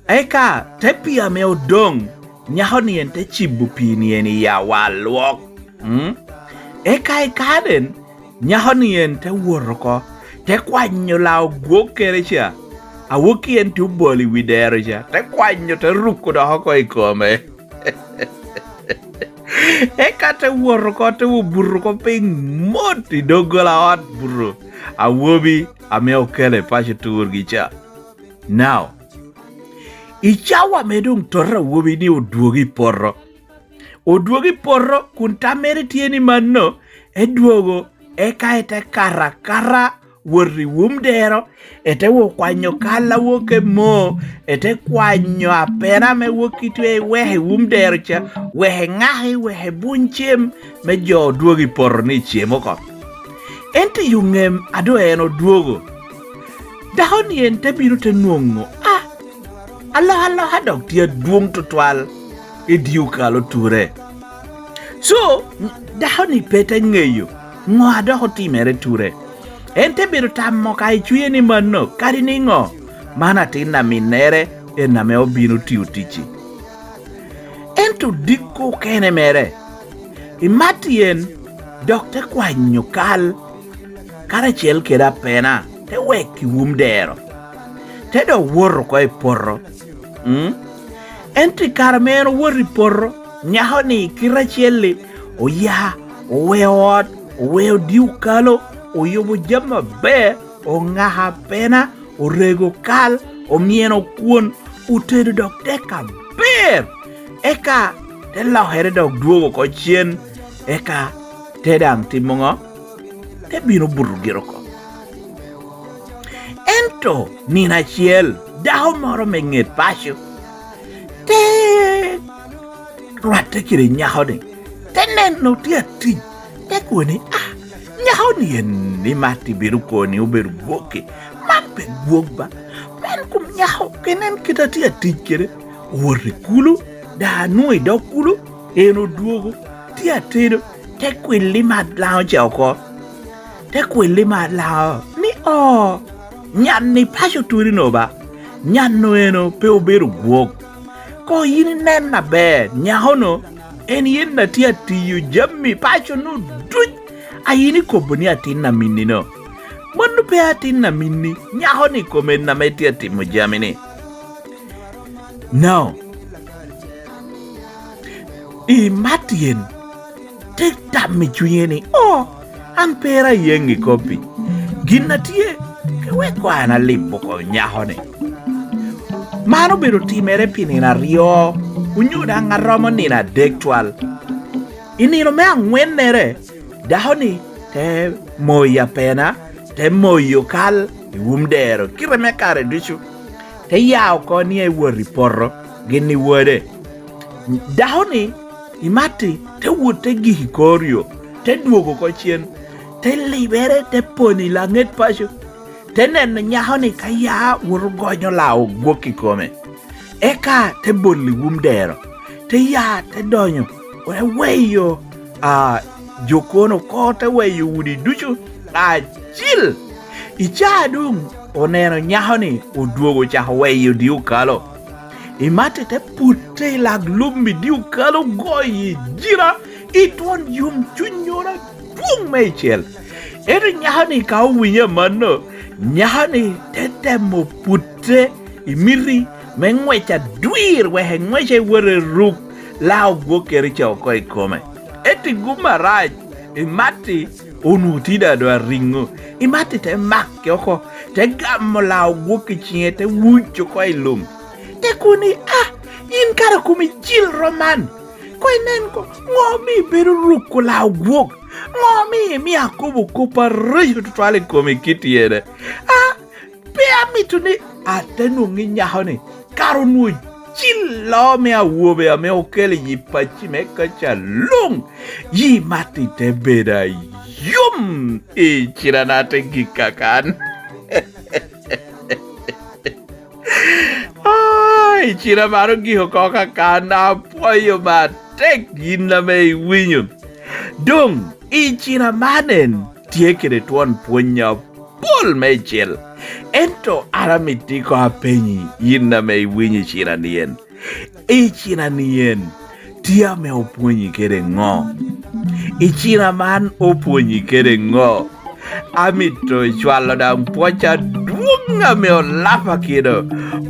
eka te pii ame odoŋ, nyako-ni en te cibo pii-ni en i awal lwok. Mm? Eka i kare-ni, nyako-ni en te wot oko, te kwanyo la ogwokkere ca, awokki en tye obolo i wi dero ca, te kwanyo, te ruko dok oko i kome. Eka te wot oko, te obuto oko piny mot i doggola ot buto awobi ame okele paco turgi ca. Now, i cawa ame doŋ toto awobi-ni odwogo i poto, odwogo i poto kun tammere tye ni mano, edwogo, eka ete kato akata wot i wum dero, ete wo kwanyo kal a wok i moo, ete kwanyo apena ame wok i twe, wek i wum dero ca, wek eŋaki, wek ebuny cem, me jo odwog i poto ni cem oko. Ento i oŋem a doŋ en odwogo, dako-ni en te bino te nwoŋo, a, alokaloka dok tye adwoŋ tutwal i dye okalo ture. So, dako-ni pe te ŋeyo ŋo a dok otimere ture. En te bedo tamo ka i cunye ni, mano kadi niŋo, man atin a minnere, en ame obino tio tic-ci. Ento dikko okene mere, i mat tyen, dok te kwanyo kal karacel kede apena, te wek i wum dero, te dok wot oko i poto. Mm? Ento i kare ame en owoto i poto, nyako-ni kite acel-li oya, oweo ot, oweo dye okalo, oyubo jami aber, oŋako apena, orego kal, omyeno kwon, otedo dok tek aber. Eka te lokere dok dwogo oko cen, eka te daŋ timo ŋo? Te bino buto gire oko. Ento nino acel, dako moro me ŋet paco te rwatte kede nyako-ni, te neno tye atic, te kobo ni, "A, nyako-ni en ni mat ibedo koni obedo gwokki, man pe gwok ba, man kom nyako, ken en kite a tye atic kede, owoto i kulu, daŋ anwoŋo i dog kulu, en odwogo, tye atedo, te kwilli mat Laŋo ca oko." Te kwilli mat Laŋo ni, "Oo, nyan-ni paco turi no ba? Nyan-nu eno pe obedo gwok. Koŋ yin inen aber, nyako-nu en yen a tye atiyo jami paco-nu duc a yin ikobo ni atin a minni-nu. Mano pe atin a minni, nyako-ni kome en ame tye atimo jami-ni." No. I mat tyen, te tam i cunye ni, "O, an pe ira ayeŋ i kop-pi. Gin a tye, ke wek koŋ an alib oko nyako-ni." Man obedo timere pi nino aryo, onyo daŋ aromo nino adek twal. I nino me aŋwennere, dako-ni te moyo apena, te moyo kal i wum dero, kite me kare ducu. Te ya oko ni ewot i poto, gin i wode. Dako-ni i mat-ti te wot te gik i kor yo, te dwogo oko cen, te libere, te pono i laŋet paco, te neno nyako-ni ka ya woto gonyo Laŋo gwok i kome. Eka te bolo i wum dero, te ya, te donyo, te weyo, a, jo kono oko, te weyo udi ducu acil. I caa doŋ oneno nyako-ni odwogo ocako weyo dye okalo. I mat-ti te putte i lak lum i dye okalo, goyo i jira, i twon yomcunyoro adwoŋ meicel. Ento nyako-ni ka owinyo amanno, nyako-ni te temo putte i miti me ŋwec adwir, wek eŋwece wot eruk Laŋo gwokkere ca oko i kome. Ento i gum arac, i mat-ti onwoŋo tye daŋ doŋ ariŋo, i mat-ti te make oko, te gamo Laŋo gwok i ciŋe, te wuc oko i lum. Te kobo ni, "A, yin kara komi cil rom man? Koŋ inen koŋ, ŋo omio ibedo ruko Laŋo gwok? Ŋo omio imio akobo kop areco tutwal i komi kit ene? A, pe amito ni ate nwoŋi nyako-ni, kara onwoŋo cil loo me awobe ame okelo i yi pacci me kaca luŋ, yi mat-ti te bedo ayom i cinana te gik kakan." Ai, cina mano gik oko kakan, apwoyo matek yin ame iwinyo. Doŋ, i cina man en tye kede twon pwony apol meicel. Ento an amito iko apenyi, yin ame iwinyo i cina ni en. I cina ni en, tye ame opwonyi kede ŋo? I cina man opwonyi kede ŋo? Amito cwalo daŋ pwoc adwoŋ ame olapa kino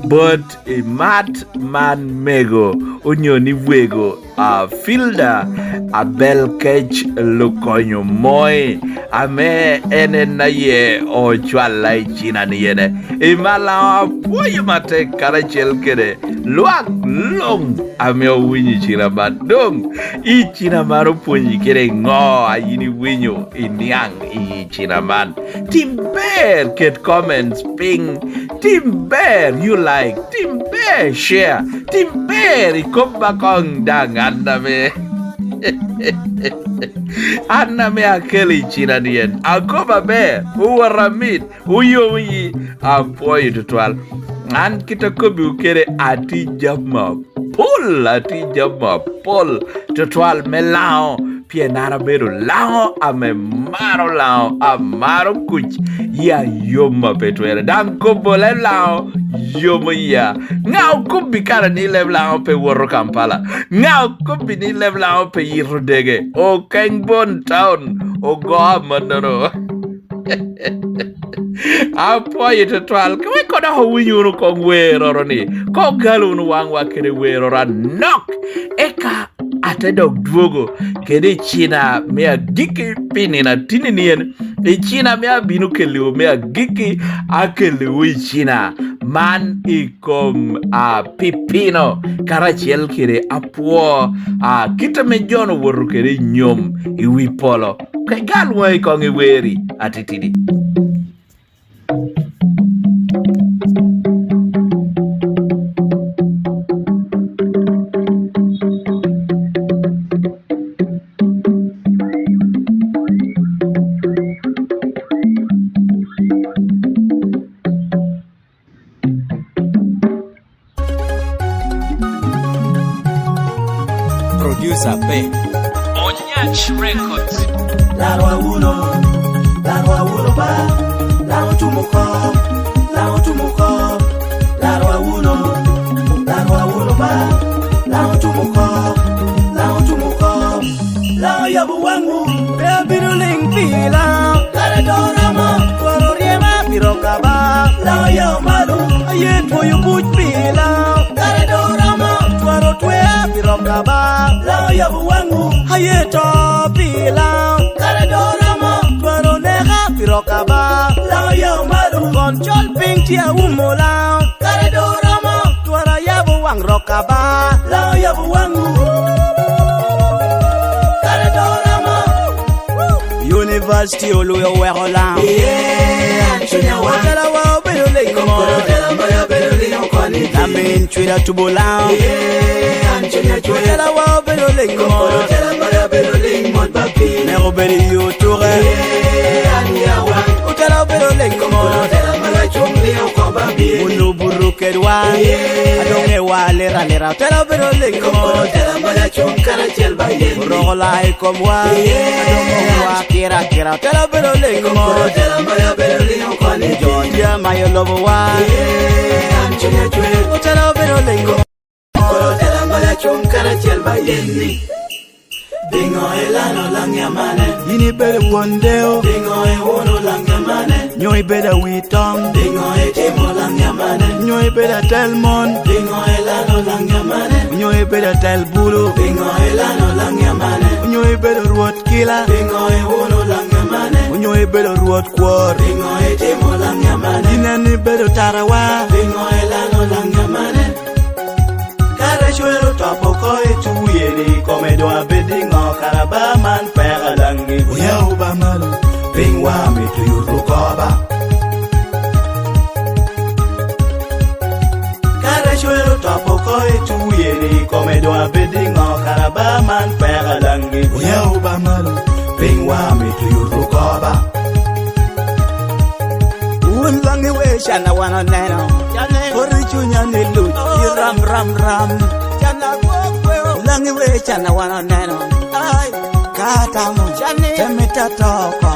bot i mat man mego onyo ni wego a, Filda Abel Kec Lukonyo Moi, ame en en aye ocwalla i cina ni ene. I Malawa apwoyo matek karacel kede lwak luŋ ame owinyo i cina man. Doŋ i cina man opwonyi kede ŋo a yin iwinyo i niaŋ i cina man? Tim ber, ket comments piny. Tim ber, you like. Tim ber, share. Tim ber, ikob bakoŋ daŋ an ame. An ame akelo i cina ni en. Akobo aber, owot amit, oyomo yi, apwoyo tutwal. An kit akobbiwu kede, atye jami apol, atye jami apol tutwal me Laŋo, pien an abedo Laŋo ame maro Laŋo, amaro kuc, ya yom a pe twere. Daŋ kobo leb Laŋo yomo ya. Ŋa okobbi kara ni leb Laŋo pe woto Kampala? Ŋa okobbi ni leb Laŋo pe yito dege? Okeny Bon Town ogo amannono. Apwoyo tutwal. Ka wek kodok owinyo wunu koŋ weroro ni, koŋ galo wunu waŋwa kede weroro anok. Eka ate dok dwogo kede i cina me agikki pi nino atinni ni en, i cina me abino kelliwu me agikki, akelliwu i cina man i kom, a, pipino karacel kede apwo, a, kit ame Jon owoto kede i nyom i wi polo. Ka igal waŋi koŋ iweri atitidi. Producer Ben. Onyach Records. Larwa wuno, larwa wuno ba, larwa tumo ko, larwa tumo ko, larwa wuno, larwa wuno ba, larwa tumo ko, larwa tumo ko. Laŋo yabo waŋwu, pe abino liŋ pi Laŋo. Kare do romo, twero ryema pi rok aba. Laŋo yao malo, aye twoyo buc pi Laŋo. Kare do romo, twero twea pi rok aba. Laŋo yabo waŋwu, aye to pi Laŋo. Kare do romo, twero neka pi rok aba. Laŋo yao malo, kon col piny tye aumo Laŋo. Kare do romo, twero ayabo waŋ rok aba. Laŋo yabo waŋwu. Kare do romo. University olwoyo weko Laŋo. Iye, an cunya wa. Otelawa obedo liŋ mo. Otela maya obedo liŋ okoni. Lamin cwida tubo Laŋo. Iye, an cunya cwida. Otelawa obedo liŋ mo. Otela maya obedo liŋ mot ba pi. Mek obedo i yo tuke. Iye, an ya wa. Otela obedo liŋ mo. Otela maya cuŋ liŋ oko ba pi. Unu buru kedwa. Iye. Adonge wa lira lira. Otela obedo liŋ mo. Otela maya cuŋ karacel ba yen. Oroko la i komwa. Iye. Adonge wa kira kira. Otela obedo liŋ mo. Otela maya obedo liŋ okoni. Jo tye amayo lobo wa. Iye, an cunya cwer. Otela obedo liŋ mo. Otela maya cuŋ karacel ba yen ni. Piŋo ilano Laŋi amane? Yin ibedo won deo. Piŋo iwuno Laŋi amane? Nyo ibedo awi toŋ? Piŋo itimo Laŋi amane? Nyo ibedo atel mon? Piŋo ilano Laŋi amane? Nyo ibedo atel bulu? Piŋo ilano Laŋi amane? Nyo ibedo rwot kila? Piŋo iwuno Laŋi amane? Nyo ibedo rwot kwor? Piŋo itimo Laŋi amane? Yin en ibedo tarawa. Piŋo ilano Laŋi amane? Kare cwero top oko i cuye ni kome doŋ abed iŋo, kara ba man pek alaŋi. Oya oba malo, piny wa mito yuto koba. Kare cwero top oko i cuye ni kome doŋ abed iŋo, kara ba man pek alaŋi. Oya oba malo, piny wa mito yuto koba. Wun Laŋi we can a wan oneno. Poto i cunya ni luc, i ram, ram, ram. Laŋi we can a wan oneno. Ka atamo, te mitte ato oko.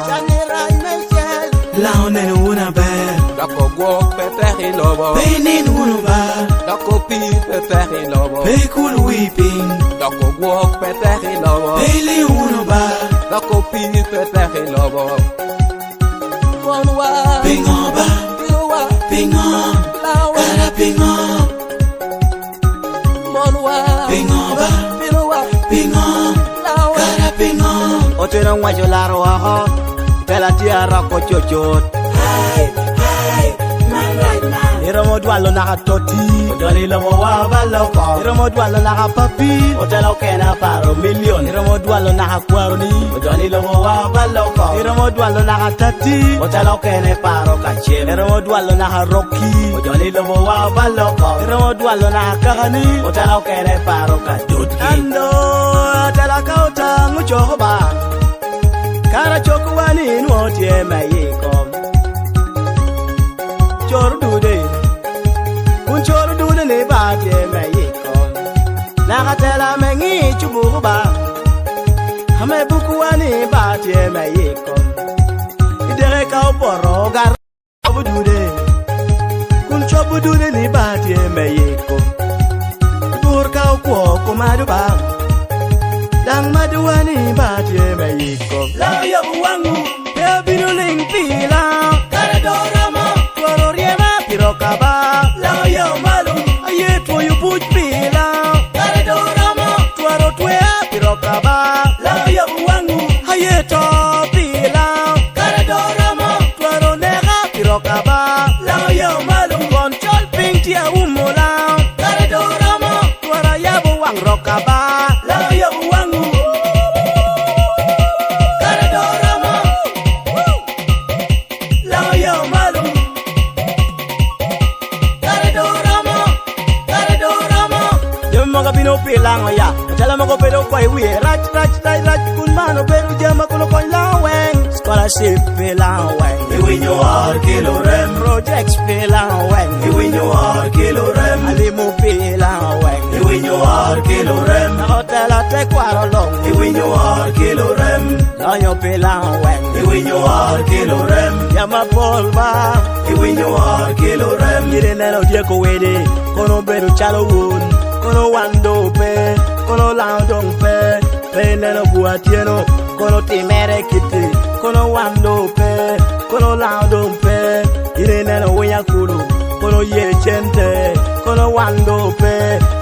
Laŋo neno wun aber. Dok ogwok pe tek i lobo. Pe inin wunu ba. Dok opii pe tek i lobo. Pe ikul wi piny. Dok ogwok pe tek i lobo. Pe iliŋ wunu ba. Dok opii pe tek i lobo. Monwa. Piŋo ba? Pilowa. Piŋo? Lawa. Kara piŋo? Monwa. Piŋo ba? Pilowa. Oŋwaco laro oko, tela tye aroko cocut. Iromo dwalo naka totti, odoni lobo wa balo oko. Iromo dwalo naka papi, otela okene aparo milion. Iromo dwalo naka kwaroni, odoni lobo wa balo oko. Iromo dwalo naka tatti, otela okene paro kacel. Iromo dwalo naka rokki, odoni lobo wa balo oko. Iromo dwalo naka kakani, otela okene paro ka dotgi. Ando, atela ka otaŋ ocoko ba. Kara cokwa ni nwoŋo tye me yiko. Coro dude, kun coro dude ni ba tye me yiko. Naka tela me ŋic obuko ba, ame bukowa ni ba tye me yiko. Ideke ka opoto gar. Cobo dude, kun cobo dude ni ba tye me yiko. Bur ka okwo komado ba, daŋ madowa ni ba tye me yiko. Laŋo yabo waŋu, pe abino liŋ pila. Kare do romo, twero ryema piro kaba. Laŋo yo malo, aye twoyo buc pila. Kare do romo, twero twea piro kaba. Laŋo yabo waŋu, aye to pila. Kare do romo, twero neka piro kaba. Laŋo yo malo, twon col piny tye aumo laŋo. Kare do romo, twero ayabo waŋ rok kaba. Laŋo yabo waŋu. Kare do romo. Laŋo yo malo. Kare do romo. Kare do romo. Jami mogo bino pi laŋo ya. Acalo mogo bedo kwa i wie. Rac, rac, rac, rac. Kun man obedo jami ma kun okony laŋo weŋ. Scholarship pi laŋo weŋ. Iwinyo or kelo rem. Projects pi laŋo weŋ. Iwinyo or kelo rem. Alimo pi laŋo weŋ. Iwinyo or kelo rem. Otela te kwaro loŋ. Iwinyo or kelo rem. Lonyo pi laŋo weŋ. Iwinyo or kelo rem. Yam apol ba. Iwinyo or kelo rem. Gire neno dyeko wede, kono obedo calo won, kono wan doŋ pe, kono laŋo doŋ pe. Pe ineno bwa tyeno, kono timere kitti, kono wan doŋ pe, kono laŋo doŋ pe. In ineno winy akulu, kono ye cente, kono wan doŋ pe,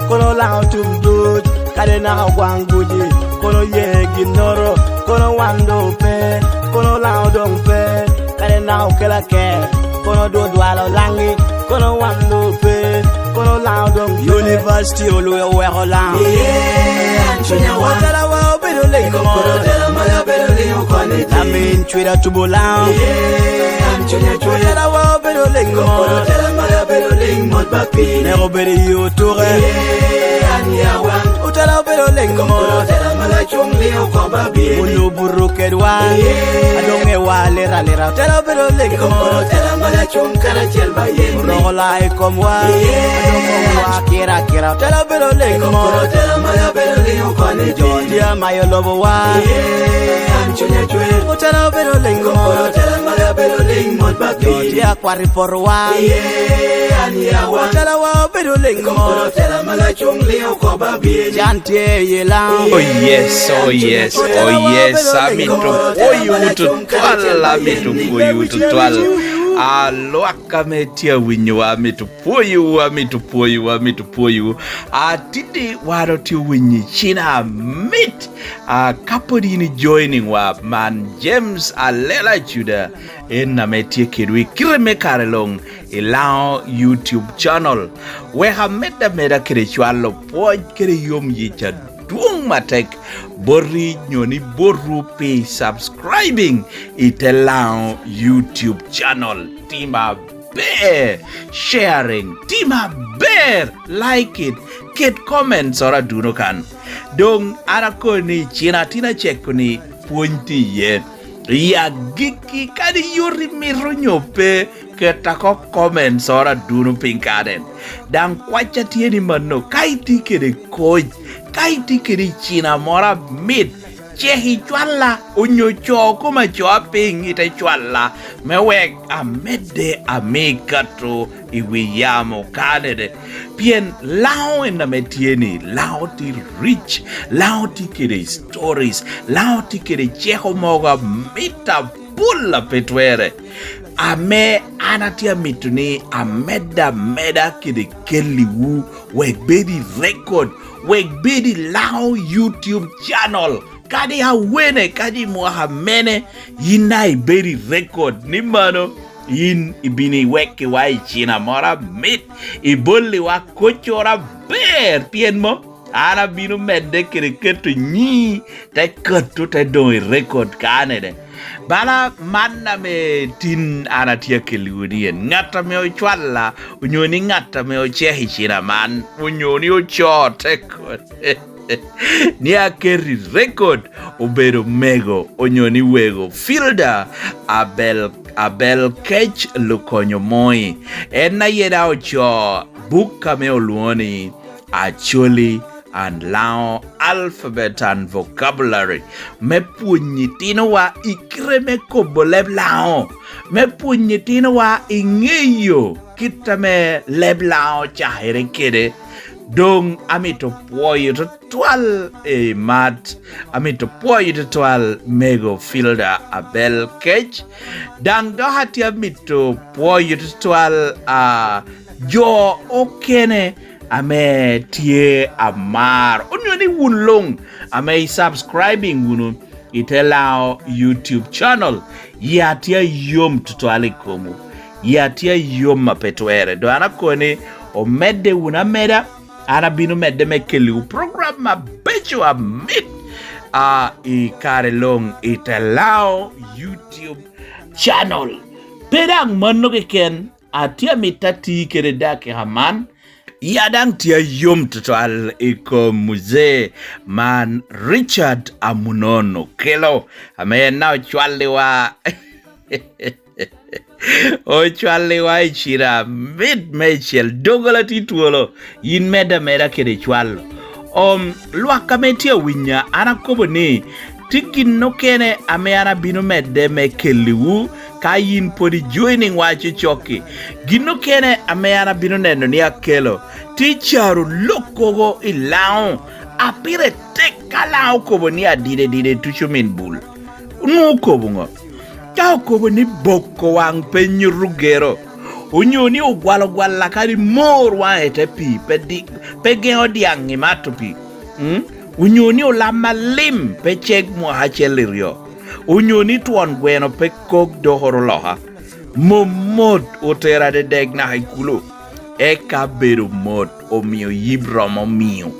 kono laŋo tum duc. Kadi naka ogwaŋ guci, kono ye ginnoro, kono wan doŋ pe, kono laŋo doŋ pe. Kadi naka okelo aker, kono dwodwal olaŋi, kono wan doŋ pe, kono laŋo doŋ pe. University olwe oweko laŋo. Iye, an cunya wa. Otela wa obedo lego. Kono otela mala bedo liŋo koni ti. Amin cwida tubo laŋo. Iye, an cunya cwida. Otela wa obedo lego. Kono otela mala bedo liŋ mot ba piny. Nek obedo i otuke. Iye, an ya wa. Otela obedo lego. Kono otela mala cuŋ liŋo kop abyen. Wun obuto kedwa. Iye. Adoŋ ewa alira alira. Otela obedo lego. Kono otela mala cuŋ karacel ba yen. Oroko la i komwa. Iye. Adoŋ komwa kira kira. Otela obedo lego. Kono otela mala bedo liŋo koni ti. Jo tye amayo lobo wa. Iye, an cunya cwer. Otela obedo lego. Kono otela mala bedo liŋ mot ba piny. Jo tye akwat i poto wa. Iye, an ya wa. Otela wa obedo lego. Kono otela mala cuŋ liŋo kop abyen. Can tye i laŋo. Oh yes, oh yes, oh yes, amito pwoyowu tutwal, amito pwoyowu tutwal. A lwak ame tye awinyowa, amito pwoyowu, amito pwoyowu, amito pwoyowu. Atidi wan otye owinyo i cina mit. A ka pwod in ijoining wa, man James Alela Juda, en ame tye kedwu i kite me kare luŋ i Laŋo YouTube channel. Wek amed ameda kede cwalo pwoc kede yom yic adwoŋ atek boti nyo ni botwu pi subscribing i te Laŋo YouTube channel. Tim aber, sharing, tim aber, like it, ket comments oro aduno kan. Doŋ an akoni ni cina tin aceko ni pwony tye iye. I agikki, kadi yot imito nyo pe, ket oko comments oro aduno piny kaden. Daŋ kwacca tye ni mano, ka itye kede koc, ka itye kede cina moro amit, cek icwalla, onyo co koma coa piny ite cwalla, me wek amedde ami kato i wi yamo kanede. Pien Laŋo en ame tye ni, Laŋo tye rich, Laŋo tye kede stories, Laŋo tye kede ceko mogo amit apol a pe twere, ame an atye amito ni amed ameda kede kelliwu, wek bed i record, wek bed i Laŋo YouTube channel. kadi awene, kadi mwaka mene, yin daŋ ibedo i rekod ni mano, yin ibino iwekkiwa i cina moro amit, ibolliwa koccoro aber, pien mom, an abino medde kede keto nyi te kato te doŋ i rekod kanede. Bala man ame tin an atye akelliwu ni en, ŋat ame ocwalla, onyo ni ŋat ame ocek i cina man, onyo ni ocoo te kodi, ni aket i rekod, obedo mego, onyo ni wego, Filda Abel, Abel Kec Lukonyo Moi. En aye daŋ ocoo buk ame olwoŋo ni Acholi and Lango Alphabet and Vocabulary, me pwonyo itinowa i kite me kobo leb Lango, me pwonyo itinowa i ŋeyo kit ame leb Lango ocakere kede. Doŋ amito pwoyo tutwal i mat, amito pwoyo tutwal mego Filda Abel Kec, daŋ dok atye amito pwoyo tutwal, a, jo okene ame tye amar, onyo ni wun luŋ ame i subscribing wunu i te Lango YouTube channel. Yia tye ayom tutwal i komwu. Yia tye ayom a pe twerre. Doŋ an akoni omedde wunu ameda, an abino medde me kelliwu program abeco amit, a, i kare luŋ i te Lango YouTube channel. Pe daŋ mano keken, atye amito ati kede dakika man, ya daŋ tye ayom tutwal i kom muzee man Richard Amunon Okello, ame en daŋ ocwalliwa. Ocwalliwa i cira mit meicel, doggola tye twolo, yin medde ameda kede cwalo. Om, lwak ame tye awinya, an akobo ni, tye gin okene ame an abino medde me kelliwu, ka yin pwod i joining wa cocokki. Gin okene ame an abino neno ni akelo, tye caro lok kogo i Lango, a pire tek ka Lango okobo ni adide dide tuco min bul. Onwoŋo okobo ŋo? Ka okobo ni boko waŋ pe nyuto gero, onyo ni ogwalo gwalla kadi mor waŋe te pii, pe di-, pe geŋo dyaŋ i mato pii, mm? Onyo ni olam alim pe ceg mwaka acel i ryo, onyo ni twon gweno pe kok dokoro loka, mom mot otera dedek naka i kulo, eka bedo mot omio yib romo miyo.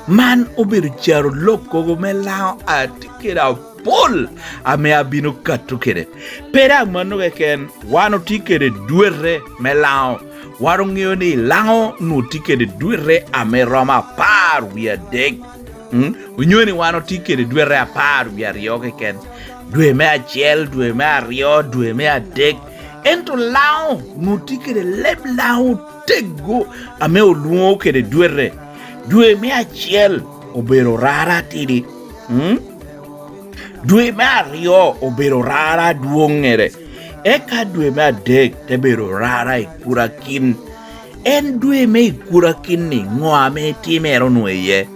Man obedo caro lok kogo me Lango atye kede apol ame abino kato kede. Pe daŋ mano keken, wan otye kede dwete me Lango. Wan oŋeo ni Lango onwoŋo tye kede dwete ame romo apar wie adek. Mm? Onyo ni wan otye kede dwete apar wie aryo keken. Dwe me acel, dwe me aryo, dwe me adek. Ento Lango onwoŋo tye kede leb Lango oteggo ame olwoŋo kede dwete. Dwe me acel obedo rara atidi. Mm? Dwe me aryo obedo rara adwoŋŋere, eka dwe me adek te bedo rara i kurakin. En dwe me i kurakin-ni, ŋo ame timere onwoŋo iye?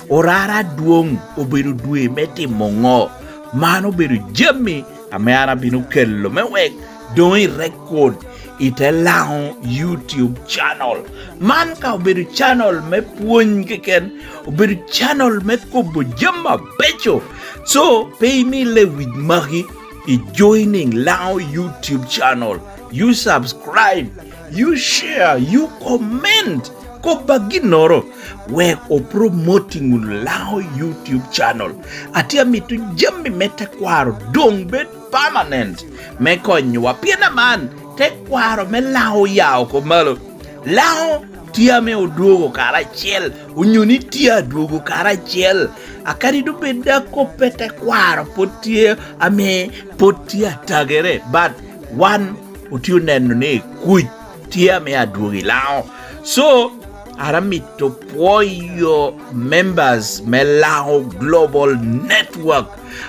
Orara adwoŋ obedo dwe me timo ŋo? Man obedo jami ame an abino kelo me wek doŋ i rekod i te Lango YouTube channel. Man ka obedo channel me pwony keken, obedo channel me kobo jami abeco. So, pe imi lewic maki i joining Lango YouTube channel. You subscribe, you share, you comment. Kobba ginnoro, wek o promoting wunu Lango YouTube channel. Atye amito jami me tekwaro doŋ bed permanent me konyowa. Pien aman, tekwaro me Lango oya oko malo. Lango tye ame odwogo karacel, onyo ni tye adwogo karacel. Akadi doŋ bed da kop pe tekwaro pwod tye ame pwod tye atagere, but wan otye oneno ni kuc tye ame adwogo i Lango. So, an amito pwoyo members me Lango Global Network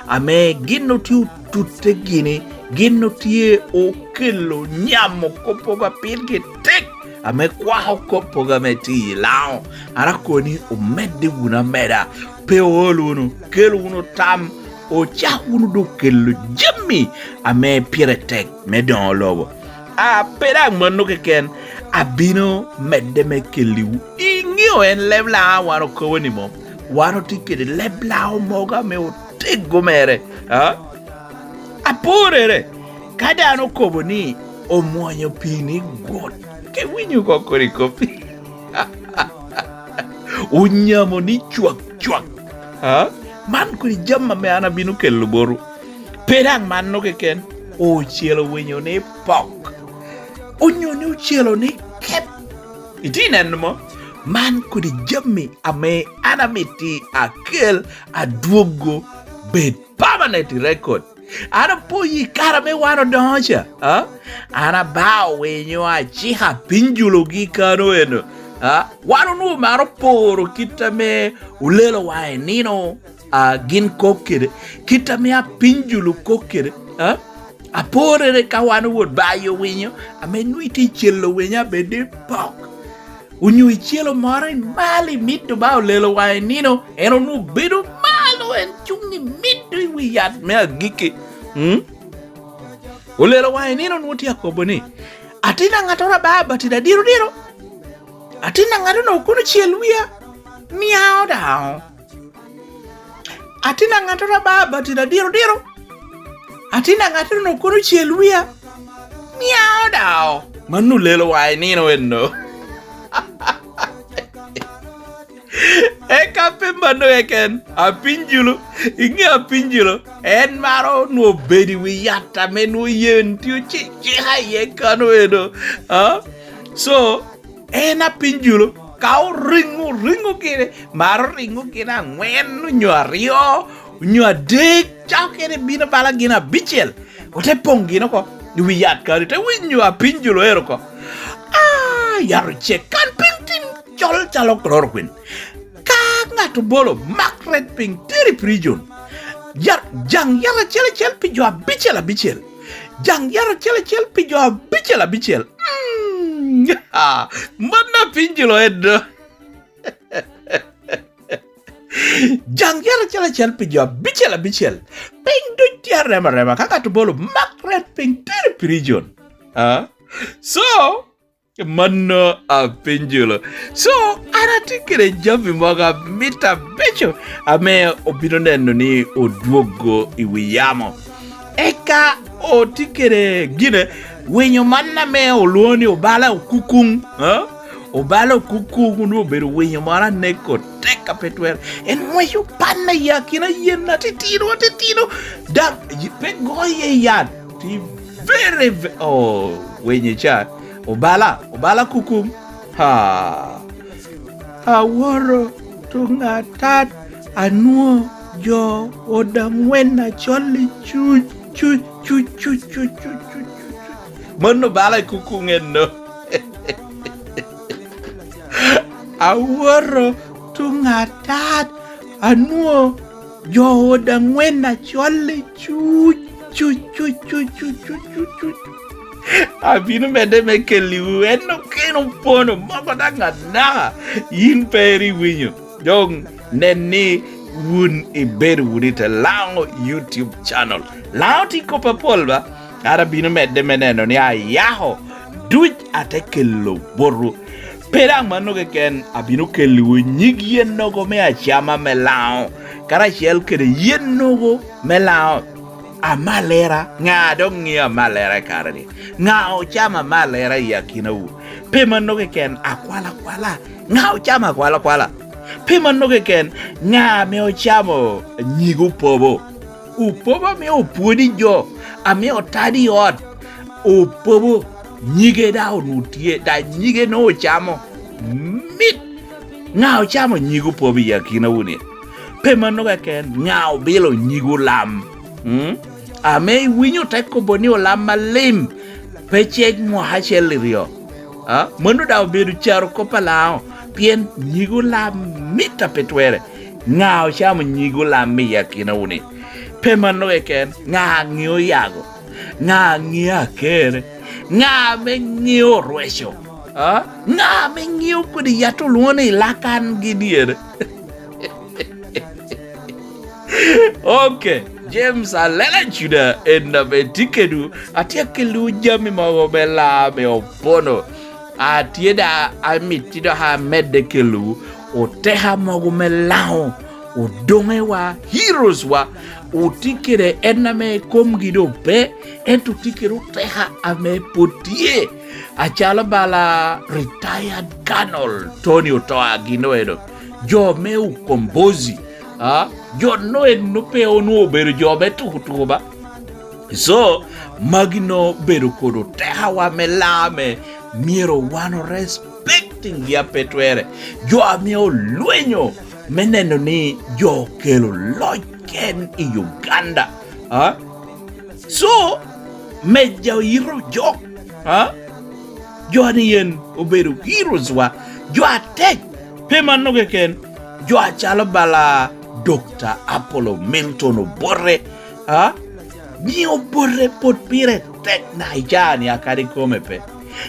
ame gin otye otutte gini, gin otye okelo nyamo kop pogo a pirgi tek ame kwako kop pogo ame tye i Lango. An akoni omedde wunu ameda, pe ool wunu, kel wunu tam, ocak wunu doŋ kelo jami ame pire tek me doŋo lobo. A, pe daŋ mano keken, abino medde me kelliwu. Iŋeo en leb Lango a wan okobo ni mom? Wan otye kede leb Lango mogo ame tego mere, a? Aporere, ka dano okobo ni omwonyo pii ni gut, ke winyo oko kodi kop. Onyamo ni cwak cwak, a? Man kodi jami ame an abino kelo botwu. Pe daŋ mano keken, ocelo winyo ni pok, onyo ni ocelo ni kep. Itye neno mo? Man kodi jami ame an amito akel adwogo bed permanent record. An apoyo i kare ame wan odoŋo ca, a? An abao winyo acika piny julogi kano eno, a? Wan onwoŋo maro poro kit ame olelo wa i nino, a, gin kok kede, kit ame apiny julo kok kede, a? Aporere ka wan owot bayo winyo, ame nwoŋo itye celo winyo abed ni pok. Onyo icelo moro i malo imito ba olelo wa i nino, en onwoŋo bedo malo, en cuŋ i mito i wi yat me agikki. Mm? Olelo wa i nino onwoŋo tye akobo ni, "Atin aŋattoro aba abatida diro diro. Atin aŋattoro onwoŋo kono cel wia, miao daŋo." Atin aŋattoro aba abatida diro diro. Atin aŋattoro onwoŋo kono cel wia, miao daŋo. Mano olelo wa i nino eno. Eka pe mano keken, apiny julo, iŋe apiny julo, en maro onwoŋo obedo i wi yat ame nwoŋo yen tye ocika iye kano eno. A? So, en apiny julo, ka oriŋo, oriŋo gire, maro oriŋo gin aŋwen, onyo aryo, onyo adek, cako kene bino bala gin abicel, ote poŋ gin oko i wi yat kadi, te winyo apiny julo ero oko. Ah, yat ocek, kan piny tin col calo chloroquine. Ka ŋat obolo, mak ret piny, teri i prison. Yat, jaŋ yat acel acel pi jo abicel abicel. Jaŋ yat acel acel pi jo abicel abicel. Mm, ah, mano apiny julo eno. Jaŋ yat acel acel pi jo abicel abicel. Piny duc tye arema arema. Ka ŋat obolo, mak ret piny, teri i prison. Ah? So, mano apiny julo. So, an atye kede jami mogo amit abeco ame obino neno ni odwogo i wi yamo. Eka otye kede gine, winyo man ame olwoŋo ni obala okukuŋ, a? Obala okukuŋ onwoŋo obedo winyo moro aneko tek a pe twer. En ŋweco panna i akina yen atitino, atitino. Daŋ pe goye yat. Tye very, ve-, oh, winyo ca. Obala, obala kukuŋ. Ha. Awoto tuŋ atat, anwoŋo jo oda ŋwen acol i cuc, cuc, cuc. Mano bala i kukuŋ eno. Awoto tuŋ atat, anwoŋo jo oda ŋwen acol i cuc, cuc, cuc. Abino medde me kelliwu en okene opono mogo daŋ anaka, yin pe iri winyo. Doŋ nen ni wun ibedo wunu i te Laŋo YouTube channel. Laŋo tye kop apol ba? An abino medde me neno ni ayako duc ate kelo botwu. Pe daŋ mano keken, abino kelliwu nyig yennogo me acama me Laŋo, karacel kede yennogo me Laŋo. Amalera, ŋa doŋ ŋeo amalera i kare-ni? Ŋa ocamo amalera i akinawu? Pe mano keken, akwalakwala, ŋa ocamo akwalakwala? Pe mano keken, ŋa ame ocamo nyig opobo? Opobo ame opwod i jo, ame otado i ot, opobo, nyige daŋ onwoŋo tye, daŋ nyige nwoŋo ocamo mit. Ŋa ocamo nyig opobo i akinawu-ni? Pe mano keken, ŋa obilo nyig olam? Mm? Ame iwinyo te kobo ni olam alim pe cek mwaka acel i ryo. A? Mano daŋ obedo caro kop a Laŋo, pien nyig olam mit a pe twere. Ŋa ocamo nyig olam i akinawu-ni? Pe mano keken, ŋa ŋeo yago? Ŋa ŋeo aker? Ŋa ame ŋeo orweco? A? Ŋa ame ŋeo kodi yat olwoŋo ni Lakan Gideon? Ok, James Alela Juda en ame tye kedwu. Atye akelliwu jami mogo me laa me opono. Atye da, amitti dok amedde kelliwu oteka mogo me Laŋo. odoŋewa, heroes wa, otye kede en ame komgi doŋ pe, ento tye kede oteka ame pwod tye, acalo bala retired Colonel Tony Otoa gin oedo, jo me Ukombozi, a, jo no en pe onwoŋo obedo jo me tuko tuko ba. So, magi no bedo kod otekawa me Laŋo ame myero wan o respecting gi ape twere. Jo ame olwenyo me neno ni jo okelo loc ken i Uganda. A? So, meja oyito jo. A? Jo ni yen obedo heroes wa. Jo atek, pe mano keken. Jo acalo bala Doctor Apollo Milton Obote. A? Nyiŋ Obote pwod pire tek naka i caa-ni, akadi kome pe.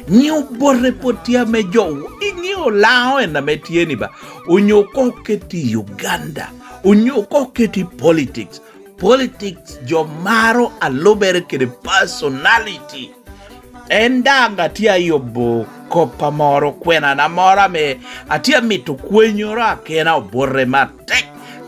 Nyiŋ Obote pwod tye ame jo, iŋeo Laŋo en ame tye ni ba, onyo ko oketi i Uganda, onyo ko oketi i politics. Politics jo maro alubere kede personality. En daŋ atye ayubo kop amoro, kwenana moro ame atye amito kwenyoro akena Obote me atek,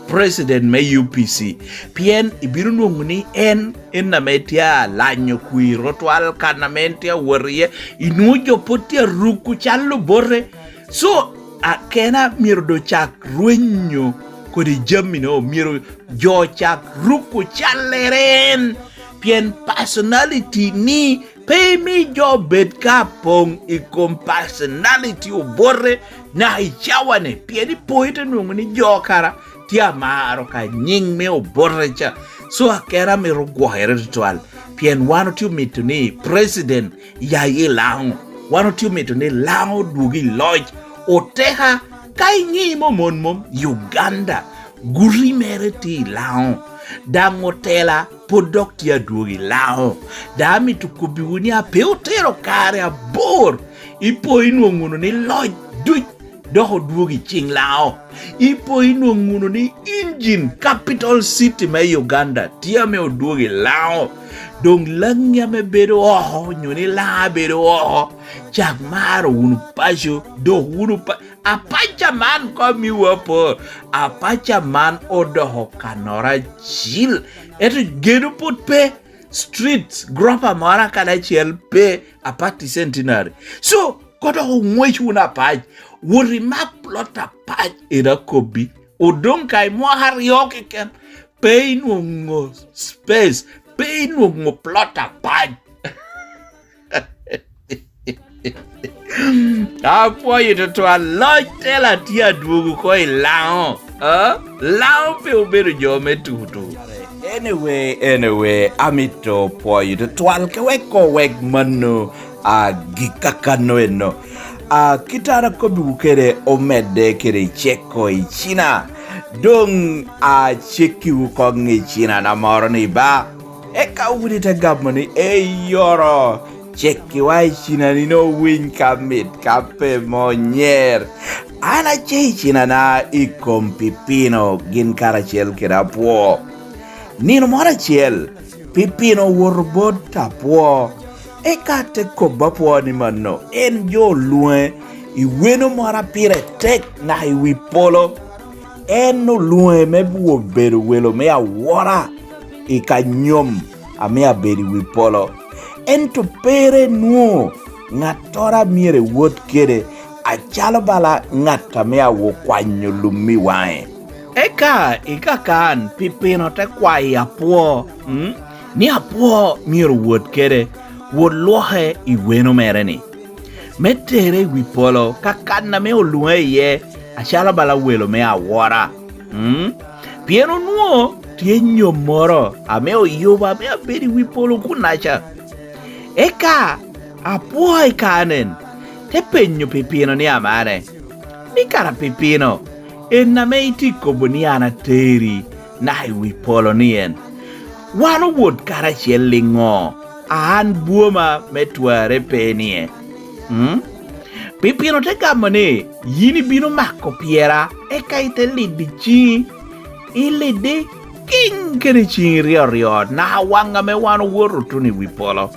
president me U P C, pien ibino nwoŋo ni en, en ame tye alanyo kwir otwal kan ame en tye awot iye, inwoŋo jo pwod tye aruko cal Obote. So, akena myero doŋ cak rwenyo kodi jami-no, myero jo cak ruko callere en, pien personality ni pe imi jo bed ka poŋ i kom personality Obote naka i cawa-ni, pien ipo ite nwoŋo ni jo kara tye amaro ka nyiŋ me Obote ca. So, akena mito gwokere tutwal, pien wan otye omito ni president ya i Laŋo, wan otye omito ni Laŋo odwog i loc. Oteka, ka iŋeo mom, mom, mom, Uganda, guti mere tye i Laŋo, daŋ otela pwod dok tye adwogo i Laŋo. Daŋ amito kobbiwu ni ape otero kare abor, ipo inwoŋo wunu ni loc duc dok odwogo i ciŋ Laŋo. Ipo inwoŋo wunu ni engine, capital city me Uganda tye ame odwogo i Laŋo. Doŋ Laŋi ame bedo oko, onyo ni Laŋo abedo oko, cak maro wunu paco, dok wunu pa-, apaca man ko miwu apor, apaca man odoko kanoro acil, ento gedo pwod pe, streets, gurofa moro akadi acel pe, apart i Centenary. So, ko dok oŋwec wunu apac, wot imak plot apac, en akobbi. Odoŋ ka i mwaka aryo keken, pe inwoŋo space, pe inwoŋo plot apac. Apwoyo tutwal, loc tela tye adwogo oko i Laŋo. A? Laŋo pe obedo jo me tutu. Anyway, anyway, amito pwoyo tutwal ke wek ko wek mano, a, gik kakano eno. A, kit an akobbiwu kede omedde kede ceko i Cina. Doŋ acekkiwu koŋ i Cina na moro ni ba. Eka wun ite gamo ni, "Ei, yoro, cekkiwa i Cina-ni nino winy ka mit ka pe mo nyer." An ace i Cina-na i kom Pipino gin karacel kede Apwo. Nino moro acel, Pipino owoto bot Apwo, eka te kobba Apwo ni mano, en jo olwoŋe i weno moro a pire tek naka i wi polo. En olwoŋe me bwot bedo welo me awora i kanyom ame abedo i wi polo. Ento pe ru enwoŋo ŋattoro a myero ewot kede acalo bala ŋat ame awo kwanyo lum i waŋe. Eka i kakan Pipino te kwayo Apwo, mm, ni Apwo myero wot kede, wot lwoke i weno mere-ni, me tere i wi polo, ka kan ame olwoŋe iye acalo bala welo me awora. Mm? Pien onwoŋo tye nyom moro ame oyubo ame abedo i wi polo kunnaca. Eka Apwo i kanen te penyo Pipino ni amane, ni, "Kara Pipino, en ame itye kobo ni an ateri naka i wi polo ni en, wan owot karacel iŋo, a an bwoma me twarre pe nie?" Mm? Pipino te gamo ni, "Yin ibino mako pyera, eka ite lido ciŋi, ilide kiŋ kede ciŋi ryo ryo, naka waŋ ame wan owoto tuno i wi polo.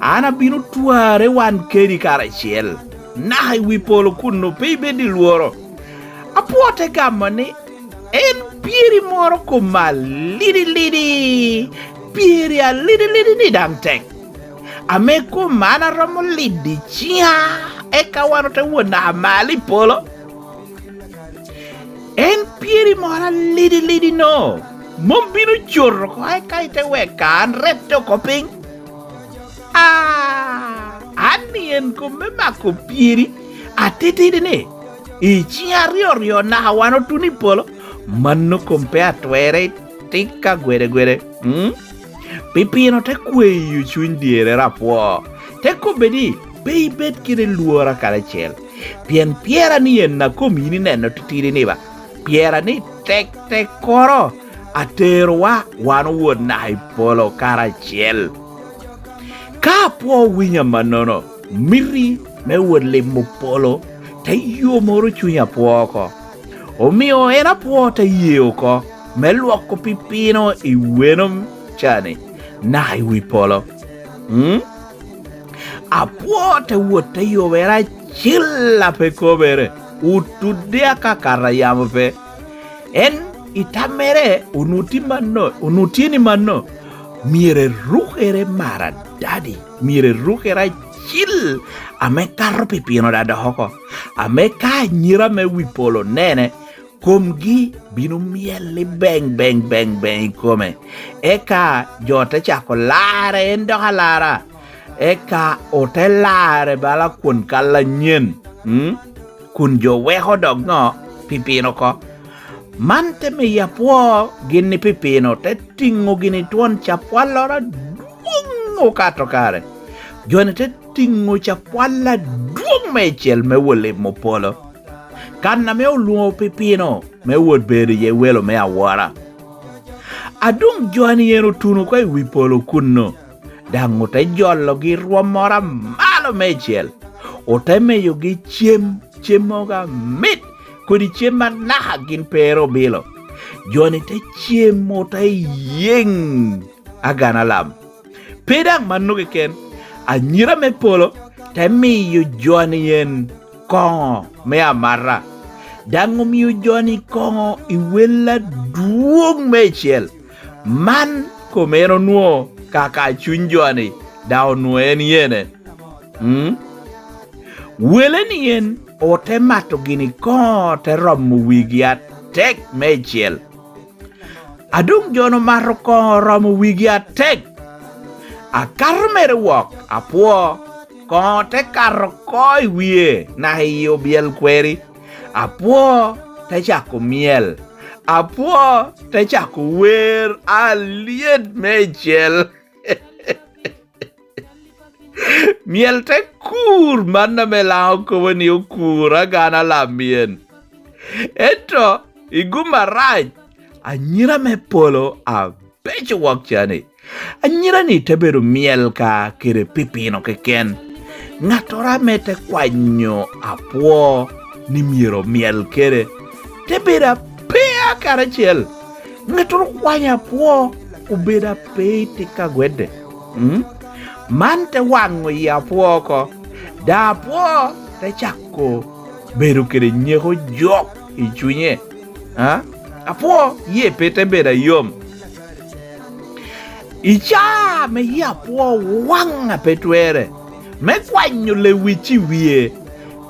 An abino twarre wan kedi karacel, naka i wi polo kunnu, pe ibed i lworo." Apwo te gamo ni, En pyeri moro kom alidi lidi, pyeri alidi lidi ni daŋ tek, ame kom an aromo lido i ciŋa, eka wan ote wot naka malo i polo. En pyeri moro alidi lidi no mom bino coto oko, eka ite weka an rette oko piny. Ah, an ni en kom me mako pyeri atitidi ni, i ciŋ aryo ryo naka wan otuno i polo, mano kom pe atwere tika gwede gwede. Mm? Pi pino te kweyo cuny dyerere apwo, te kobbe ni, pe ibed kede lworo karacel, pien pyera ni en a kom yin ineno titidi ni ba, pyera ni tek tekkoro aterowa wan owot naka i polo karacel. Ka apwo owinyo amannono, miti me wot limo polo te yomoro cuny apwo oko. Omio en apwo te ye oko me lwoko pi pino i weno ca-ni naka i wi polo. Mm? Apwo te wot te yobere acil a pe kobere, otudde akakata yamo pe. En i tammere onwoŋo tye manno, onwoŋo tye ni manno, myero erukere maradadi, myero erukere acil ame kato pi pino daŋ dok oko, ame ka anyira me wi polo onene, komgi bino myel i beŋ, beŋ, beŋ, beŋ i kome. Eka jo te cako larre, en dok alara. Eka ote larre bala kwon kal anyen, mm? Kun jo weko dok ŋo? Pi pino oko. Man te miyo apwo gin i pi pino, te tiŋo gini twon capwalloro adwoŋ okato kare. Jo-ni te tiŋo capwal adwoŋ meicel me wot limo polo, kan ame olwoŋo pi pino me wot bedo iye welo me awora. A doŋ jo-ni en otuno oko i wi polo kunno, daŋ ote jologi i rwommoro amalo meicel, ote miyogi cem, cem mogo amit, kodi cem anaka gin pe ero obilo. Jo-ni te cem, ote yeŋ agana lam. Pe daŋ mano keken, anyira me polo te miyo jo-ni en koŋo me amata, daŋ omio jo-ni koŋo i wel adwoŋ meicel. Man kom en onwoŋo kaka cuny jo-ni, daŋ onwoŋo en yene. Mm? Wele ni en ote mato gini koŋo te romo wigi atek meicel. A doŋ jo-nu omato koŋo oromo wigi atek, akato mere wok apwo, koŋo te kato oko i wie naka i obyel kweri. Apwo te cako myel. Apwo te cako wer alyet meicel. Myel te kur, man ame Laŋo kobo ni okur agana lam mien. Ento i gum arac, anyira me polo abeco wok ca-ni, anyira-ni te bedo myel ka kede pi pino keken. Ŋattoro ame te kwanyo apwo ni myero omyel kede, te bedo apea karacel. Ŋattoro kwanyo apwo obedo apea i tika gwedde. Mm? Man te waŋo yi apwo oko, daŋ apwo te cako bedo kede nyeko jok i cunye. A? Apwo yie pe te bedo ayom. I caa ame yie apwo waŋ a pe twerre, me kwanyo lewic i wie,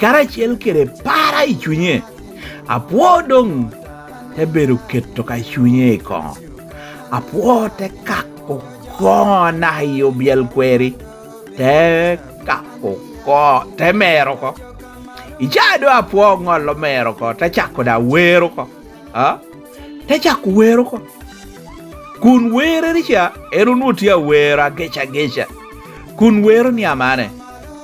karacel kede para i cunye, apwo doŋ te bedo keto ka cunye i koŋo. Apwo te kako koŋo anaka i obyel kweri, te kako oko, te mero oko. I caa doŋ apwo oŋolo mero oko, te cako daŋ wer oko. A? Te cako wer oko. Kun werere ca, en onwoŋo tye awero ageca ageca. Kun wero ni amane.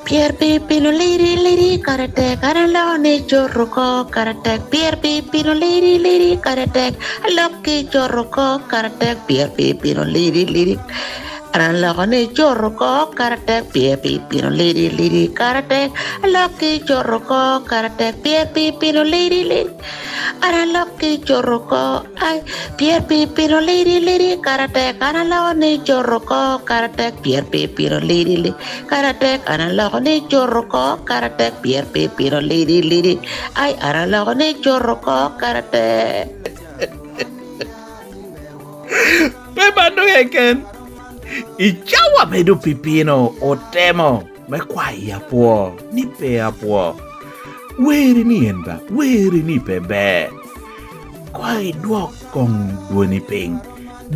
Pyer pi pino liri liri kare tek, an aloko ni cot oko kare tek. Pyer pi pino liri liri kare tek, alok ki cot oko kare tek. Pyer pi pino liri liri, an aloko ni cot oko kare tek. Pyer pi pino liri liri kare tek, alok ki cot oko kare tek. Pyer pi pino liri liri, an alok ki cot oko. Ai, pyer pi pino liri liri kare tek, an aloko ni cot oko kare tek. Pyer pi pino liri liri kare tek, an aloko ni cot oko kare tek. Pyer pi pino liri liri, ai, an aloko ni cot oko kare tek. Pe mano keken, i cawa ame doŋ Pipino otemo me kwayi apwo, ni pe apwo, weri ni en ba, weri ni pe ber. Koŋ idwok koŋ dwoni piny,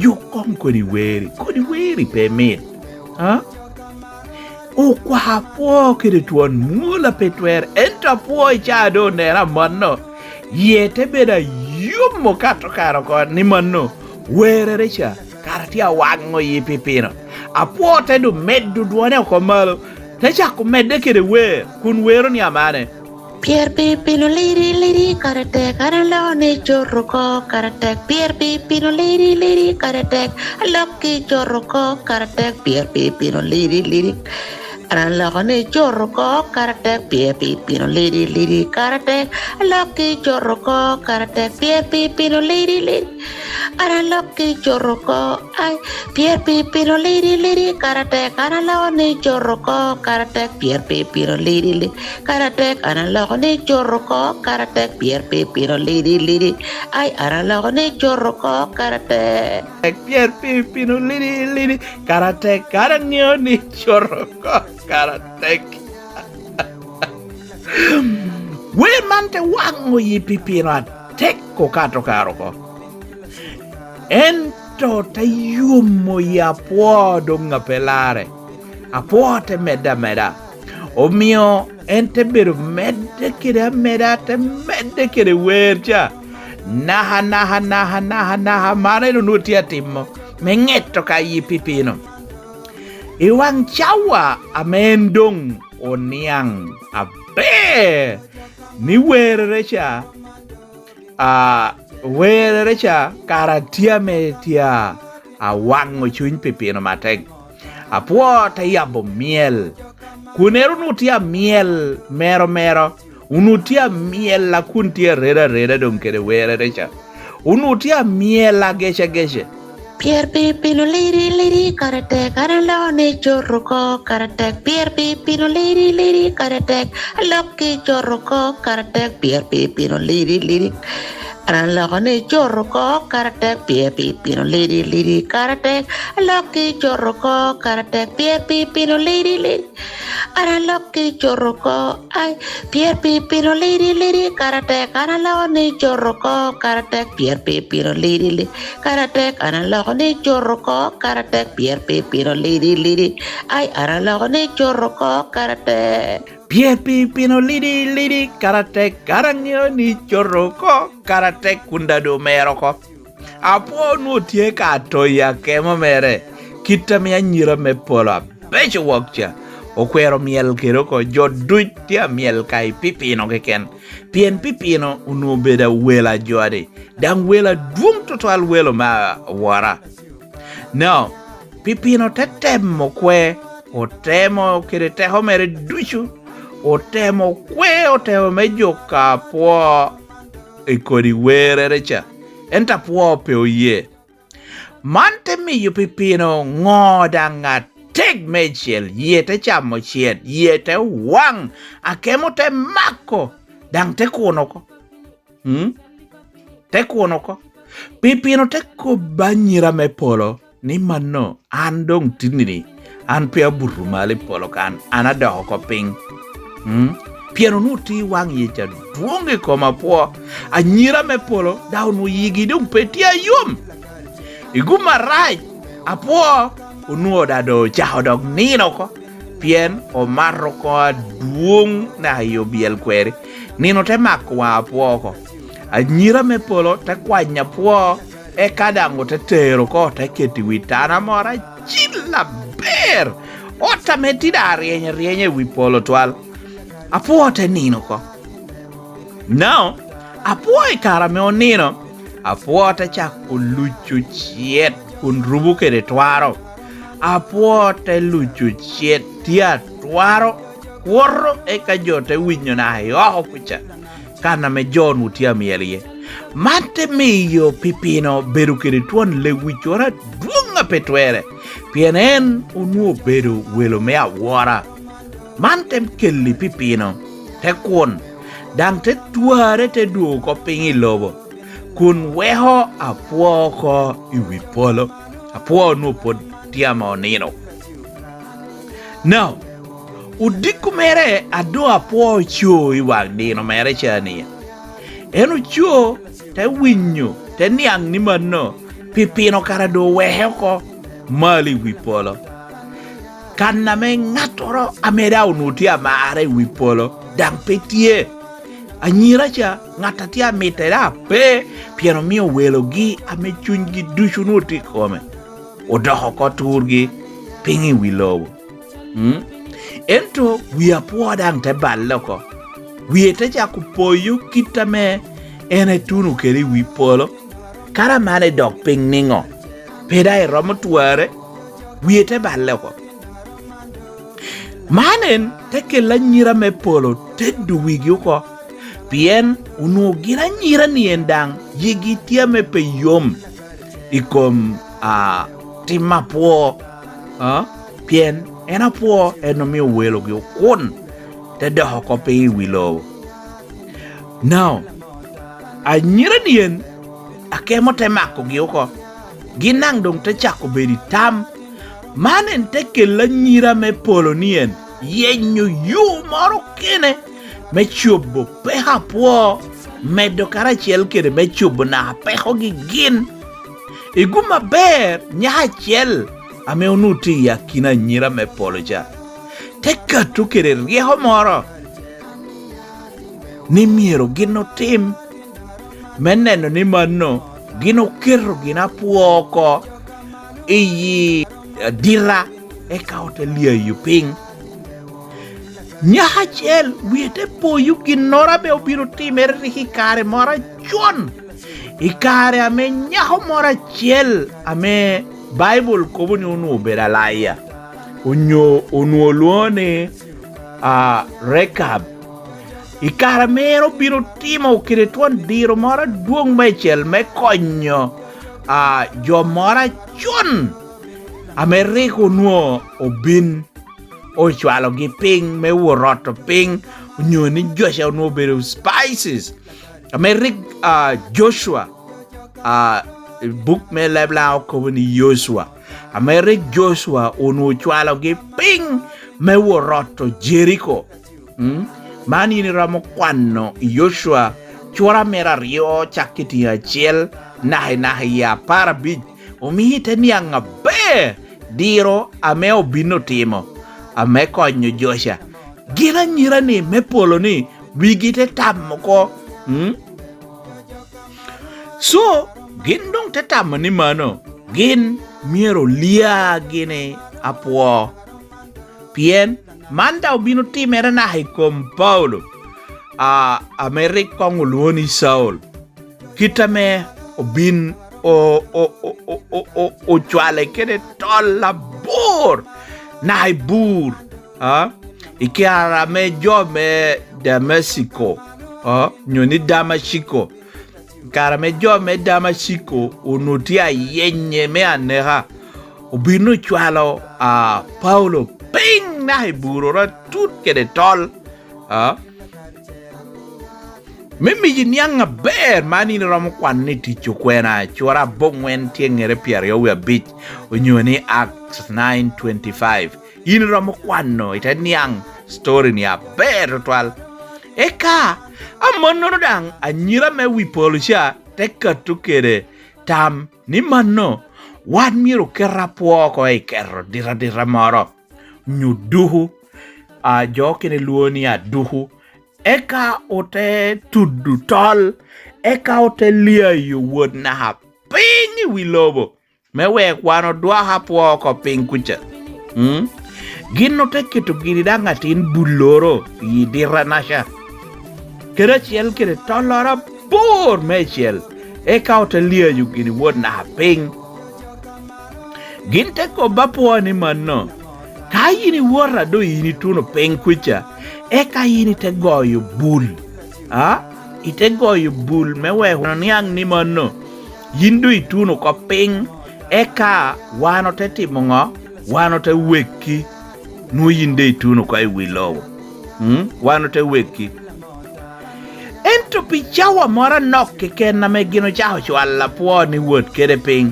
juk koŋ kodi weri, kodi weri pe mit. Ha? Okwako apwo kede twon mwola pe twer, ento apwo i caa doŋ oneno amanno, yie te bedo ayom okato kare oko ni mano werere ca kara tye awaŋo yi Pipino. Apwo te doŋ medo dwone oko malo, te cako medde kede wer, kun wero ni amane. Pyer Pipino lidi lidi kare tek, an aloko ni cot oko kare tek. Pyer Pipino lidi lidi kare tek, alok ki cot oko kare tek. Pyer Pipino lidi lidi, an aloko ni cot oko kare tek. Pyer Pipino lidi lidi kare tek, alok ki cot oko kare tek. Pyer Pipino lidi lidi, an alok ki cot oko. Ai, Pyer Pipino lidi lidi kare tek, an aloko ni cot oko kare tek. Pyer Pipino lidi lidi kare tek, an aloko ni cot oko kare tek. Pyer Pipino lidi lidi, ai, an aloko ni cot oko kare tek. Pyer Pipino lidi lidi kare tek, an aŋeo ni cot oko kare tek. Wer man te waŋo yi Pipino atek okato kare oko. Ento te yomo yi apwo doŋ a pe larre. Apwo te medde ameda. Omio en te bedo medde kede ameda, te medde kede wer ca. Naka, naka, naka, naka, naka, man en onwoŋo tye atimo me ŋeto ka yi Pipino. I waŋ cawa ame en doŋ oniaŋ aber ni werere ca, a, werere ca kara tye ame tye a, awaŋo cuny Pipino matek. Apwo te yabo myel. Kunere onwoŋo tye amyel mero mero, onwoŋo tye amyel a kun tye aredo areda doŋ kede werere ca. Onwoŋo tye amyel agece agece. Pyer Pipino lidi lidi kare tek, an aloko ni cot oko kare tek. Pyer Pipino lidi lidi kare tek, alok ki cot oko kare tek. Pyer Pipino lidi lidi, an aloko ni cot oko kare tek. Pyer Pipino lidi lidi kare tek, alok ki cot oko kare tek. Pyer Pipino lidi lidi, an alok ki cot oko. Ai, Pyer Pipino lidi lidi kare tek, an aloko ni cot oko kare tek. Pyer Pipino lidi lidi kare tek, an aloko ni cot oko kare tek. Pyer Pipino lidi lidi, ai, an aloko ni cot oko kare tek. Pyer Pipino lidi lidi kare tek, kara aŋeo ni cot oko kare tek kun daŋ doŋ omero oko. Apwo onwoŋo tye ka toyo akemo mere, kit ame anyira me polo abeco wok ca okwero myel kede oko. Jo duc tye amyel ka i Pipino keken, pien Pipino onwoŋo obedo awelo ajode, daŋ welo adwoŋ tutwal, welo me awora. No, Pipino te temo kwe, otemo kede teko mere ducu, otemo kwe, otemo me juko apwo i kodi werere ca, ento apwo pe oye. Man te miyo Pipino ŋo daŋ atek meicel, yie te camo cet, yie te waŋ, akemo te mako, daŋ te kuno oko. Mm? Te kuno oko. Pipino te kobba anyira me polo ni, "Mano, an doŋ tinni-ni, an pe abuto malo i polo kan, an adoko oko piny." Mm? Pien onwoŋo tye waŋ yec adwoŋ i kom apwo. Anyira me polo daŋ onwoŋo yigi doŋ pe tye ayom. I gum arac, apwo onwoŋo daŋ doŋ ocako dok nino oko, pien omato koŋ adwoŋ naka i obyel kweri. Nino te mako waŋ apwo oko. Anyira me polo te kwanyo apwo, eka daŋ ote tero oko, ote keto i wi tana moro acil aber. Ot ame tye daŋ aryeny aryenya i wi polo twal. Apwo te nino oko. Now, apwo i kare ame onino, apwo te cako luco cet kun rubo kede twaro. Apwo te luco cet tye atwaro, kwoto, eka jo te winyo naka i oko kuca, kan ame jo onwoŋo tye amyel iye. Man te miyo Pipino bedo kede twon lewiccoro adwoŋ a pe twerre, pien en onwoŋo obedo welo me awora. Man te keli Pipino te kun, daŋ te twarre te dwogo oko piny i lobo. kun weko apwo oko i wi polo. Apwo onwoŋo pwod tye ame onino. Now, odiko mere a doŋ apwo oco i waŋ nino mere ca ni, en oco te winyo, te niaŋ ni mano, pi pino kara doŋ oweke oko malo i wi polo. Kan ame ŋattoro ame daŋ onwoŋo tye amarre i wi polo daŋ pe tye. Anyira ca, ŋat a tye amitte daŋ pe, pien omio welogi ame cunygi ducu onwoŋo tye i kome odoko oko turgi piny i wi lobo. Mm? Ento wi apwo daŋ te balle oko. Wie te cako poyo kit ame en etuno kede i wi polo. Kara man edok piny niŋo? Pe daŋ eromo twarre? Wie te balle oko. Man en te kelo anyira me polo tedo wigi oko, pien onwoŋo gin anyira-ni en daŋ yigi tye ame pe yom i kom, a, tim apwo, a, pien en apwo en omio welogi okun, te doko oko piny i wi lobo. Now, anyira-ni en akemo te makogi oko, gin daŋ doŋ te cako bedo i tam. Man en te kelo anyira me polo ni en yenyo yo moro kene me cobo peko apwo, medo karacel kede me cobo naka pekogi gin. I gum aber, nyako acel ame onwoŋo tye i akina anyira me polo ca, te kato kede ryeko moro ni myero gin otim, me neno ni mano gin oketo gin apwo oko i yi adita, eka ote lyayo piny. Nyako acel wie te poyo ginnoro ame obino timere rik i kare moro acon, i kare ame nyako moro acel ame Baibul kobo ni onwoŋo obedo alaya, onyo onwoŋo lwoŋo ni, a, Rekab. I kare ame en obino timo kede twon diro moro adwoŋ meicel me konyo, a, jo moro acon ame rik onwoŋo obin ocwalogi piny me wot roto piny, onyo ni jo ca onwoŋo obedo spices. Ame rik, a, Joshua, a, buk me Leb Laŋo kobo ni Yocua, ame rik Joshua onwoŋo ocwalogi piny me wot roto Jeriko. Mm? Man yin iromo kwano i Yocua cura mere aryo, cak i tiŋ acel, naka i naka i apar abic, omio ite niaŋ aber diro ame obin otimo, ame konyo jo ca. Gin anyira-ni me polo-ni, wigi te tam oko. Mm? So, gin doŋ te tamo ni mano, gin myero olya gini apwo. Pien man daŋ obino timere naka i kom Paulo, a, ame rik koŋ olwoŋo ni Caulo. Kit ame obin o-, o-, ocwale kede tol abor naka i bur, a, i kare ame jo me Damaciko, a, nyo ni Damaciko, kare ame jo me Damaciko onwoŋo tye ayenye me aneka, obino ocwalo, a, Paulo piny naka i buroro atut kede tol, a, me miyi niaŋ aber. Man in iromo kwano i Tic Okwena, cura aboŋwen tye ŋere pyeraryo wie abic, onyo ni Acts nine twenty-five. In iromo kwano, ite niaŋ story-ni aber tutwal. Eka, amannono daŋ, anyira me wi polo ca te kato kede tam ni mano, wan myero oket apwo oko i keto dita dita moro, nyo duku, a, jo okene lwoŋo ni aduku, eka ote tudo tol, eka ote lyayo wot naka piny i wi lobo, me wek wan odwok apwo oko piny kuca. Mm? Gin ote keto gini daŋ atin bulloro i dita-naca, kede acel kede tolloro abor meicel, eka ote lyayo gini wot naka piny. Gin te kobba apwo ni mano, ka yin iwot a doŋ yin ituno piny kuca, eka yin ite goyo bul, a? Ite goyo bul me wek oniaŋ ni mano, yin doŋ ituno oko piny, eka wan ote timo ŋo? Wan ote wekki, nwoŋo yin doŋ ituno oko i wi lobo. Mm? Wan ote wekki. En Ento pi cawa moro anok keken ame gin ocako cwalo apwo ni wot kede piny,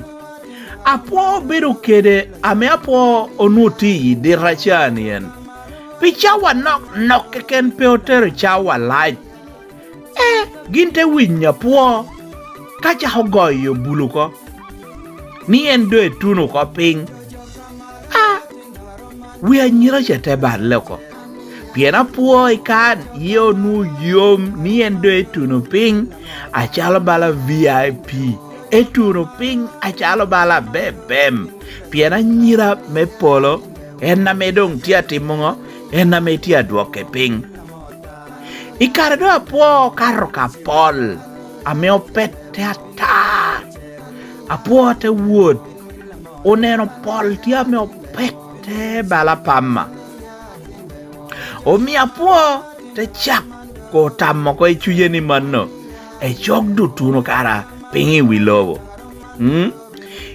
apwo obedo kede ame apwo onwoŋo tye i dita ca-ni en. Pi cawa nok nok keken pe otero cawa lac. E, gin te winyo apwo ka cako goyo bul oko, ni en doŋ etuno oko piny. A, wi anyira ca te balle oko, pien apwo i kan yie onwoŋo yom ni en doŋ etuno piny acalo bala V I P, etuno piny acalo bala bebem, pien anyira me polo en ame doŋ tye atimo ŋo? En ame tye adwoke piny. I kare doŋ apwo okato ka pol ame opette ata. Apwo te wot, oneno pol tye ame opette bala pama. Omio apwo te cako tamo oko i cunye ni mano, ecok doŋ tuno kara piny i wi lobo. Mm?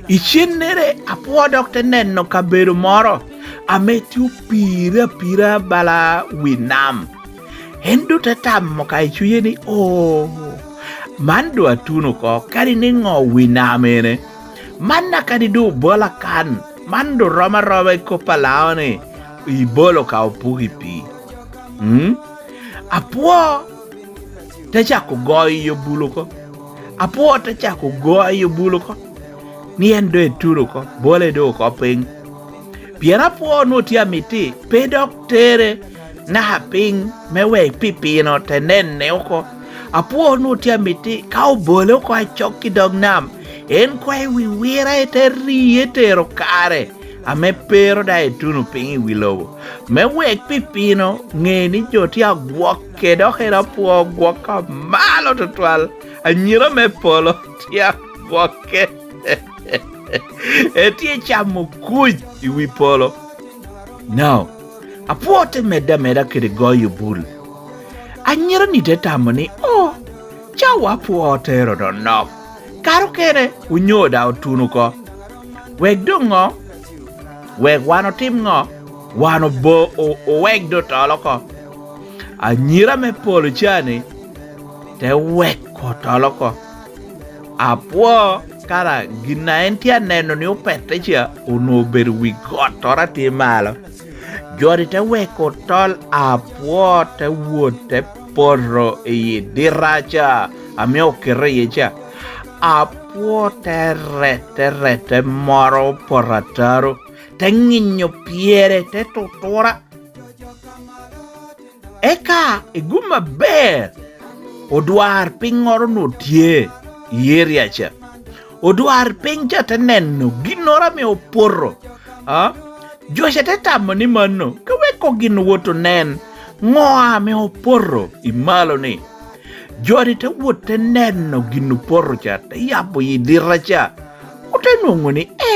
Icennere apwo dok te neno kabedo moro ame tye opire apira bala wi nam. En doŋ te tamo ka i cunye ni, "Oo, man doŋ atuno oko, kadi ni ŋo wi nam ene? Man a kadi doŋ obola kan, man doŋ rom aroma i kop a Lango ni, ibolo ka opuko i pii." Mm? Apwo te cako goyo bul oko. Apwo te cako goyo bul oko, ni en doŋ etuno oko, bole doŋ oko piny. Pien apwo onwoŋo tye amiti, pe dok tere naka piny me wek pipino te nene oko. Apwo onwoŋo tye amiti, ka obole oko acok i dog nam, en koŋ ewiwira, ete rie tero kare ame pe ru daŋ etuno piny i wi lobo, me wek pipino ŋe ni jo tye agwokke, dok en apwo ogwokka malo tutwal. Anyira me polo tye agwokke. Etye camo kuc i wi polo. Now, apwo te medde ameda kede goyo bul. Anyira-ni te tamo ni, "O, cawa apwo otero doŋ nok. Kare okene onyo daŋ otuno oko. Wek doŋ ŋo? Wek wan otim ŋo? Wan obo, o-, owek doŋ tol oko." Anyira me polo ca-ni te weko tol oko. Apwo, kara gin a en tye aneno ni opette ca onwoŋo obedo wi gottoro a tye malo. Jo-ni te weko tol, apwo te wot te poto i dita ca ame oketo iye ca. Apwo te rette, rette moro poto ataro, te ŋinyo pyere, te tutura. Eka i gum aber, odwar pinnyoro onwoŋo tye i eria ca. Odwar piny ca te neno ginnoro ame opoto. A? Jo ca te tamo ni, "Mano, ka wek ko gin owot onen ŋo ame opoto i malo-ni?" Jo-ni te wot te neno gin opoto ca, te yabo i dita ca, ote nwoŋo ni, "E,